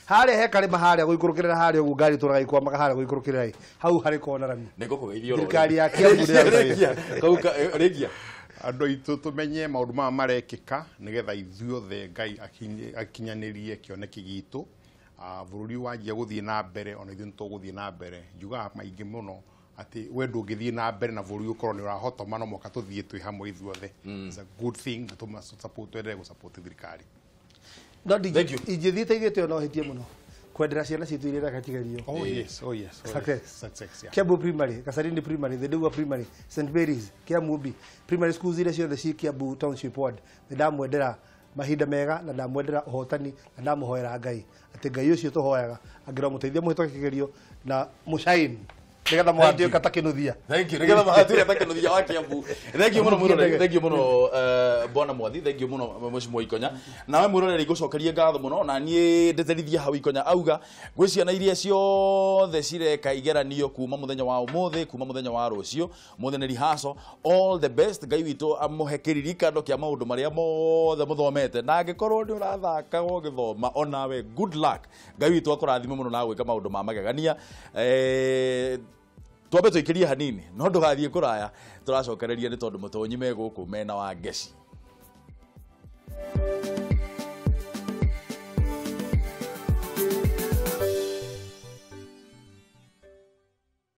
Harĩa he karĩma harĩa gũikũrũkĩrĩra harĩa ũguo ngari tũraga ikwamaga harĩa gũikũrũkĩrĩra hau harĩ kona rami.
Nĩ ngũkũgeithia oro.
Thirikari ya Kiambu nĩ
kau rĩngia
andũ aitũ tũmenye maũndũ maya marekĩka nĩgetha ithuothe Ngai akinyanĩrie kĩoneki gitũ. Bũrũri wanjia gũthiĩ na mbere ona ithuĩ nĩtũgũthiĩ na mbere. Njugaga maingĩ mũno atĩ we ndũngĩthiĩ na mbere na bũrũri ũkorwo nĩ ũrahotoma no mũhaka tũthiĩ twĩ hamwe ithuothe. It's a good thing tũendelee gũsupport thirikari.
No ingĩthiĩte igĩte no hĩtie mũno kwendera ciana citũ iria irakakigerio.
Oh yes, oh yes.
Success.
Success, yeah.
Kiambu Primary, Kasarini Primary, Thĩndĩgua Primary, St Mary's, Kiamumbi, primary schools iria ciothe ci Kiambu Township Ward. Nĩ ndamwendera mahinda mega na ndamwendera ũhotani na ndamũhoera Ngai atĩ Ngai ũcio tũhoyaga angĩromũteithia mũhĩtũke kĩgerio na mũshine nĩgetha mũgatuĩka ta kĩnuthia.
Thank you. Nĩgetha mũgatuĩka ta kĩnuthia wa Kiambu. Thank you mũno mwĩroreri, thank you mũno Bwana Mwathi, thank you mũno Mheshimiwa Ikonya. Nawe mwĩroreri ngũcokerie ngatho mũno na niĩ ndĩtĩrithie hau Ikonya auga gwĩ ciana iria ciothe cireka igeranio kuma mũthenya wa ũmũthĩ kuma mũthenya wa rũciũ, mũthĩ nĩ rehearsal, all the best. Ngai witũ amũhe kĩririkano kĩa maũndũ marĩa mothe mũthomete, na angĩkorwo nĩ ũrathaka ũgĩthoma onawe good luck. Ngai witũ akũrathime mũno na gwĩka maũndũ ma magegania. Twambe tũikĩrie hanini no ndũgathiĩ kũraya, tũracokereria nĩ tondũ mũtonyi me gũkũ mena wa ngeci.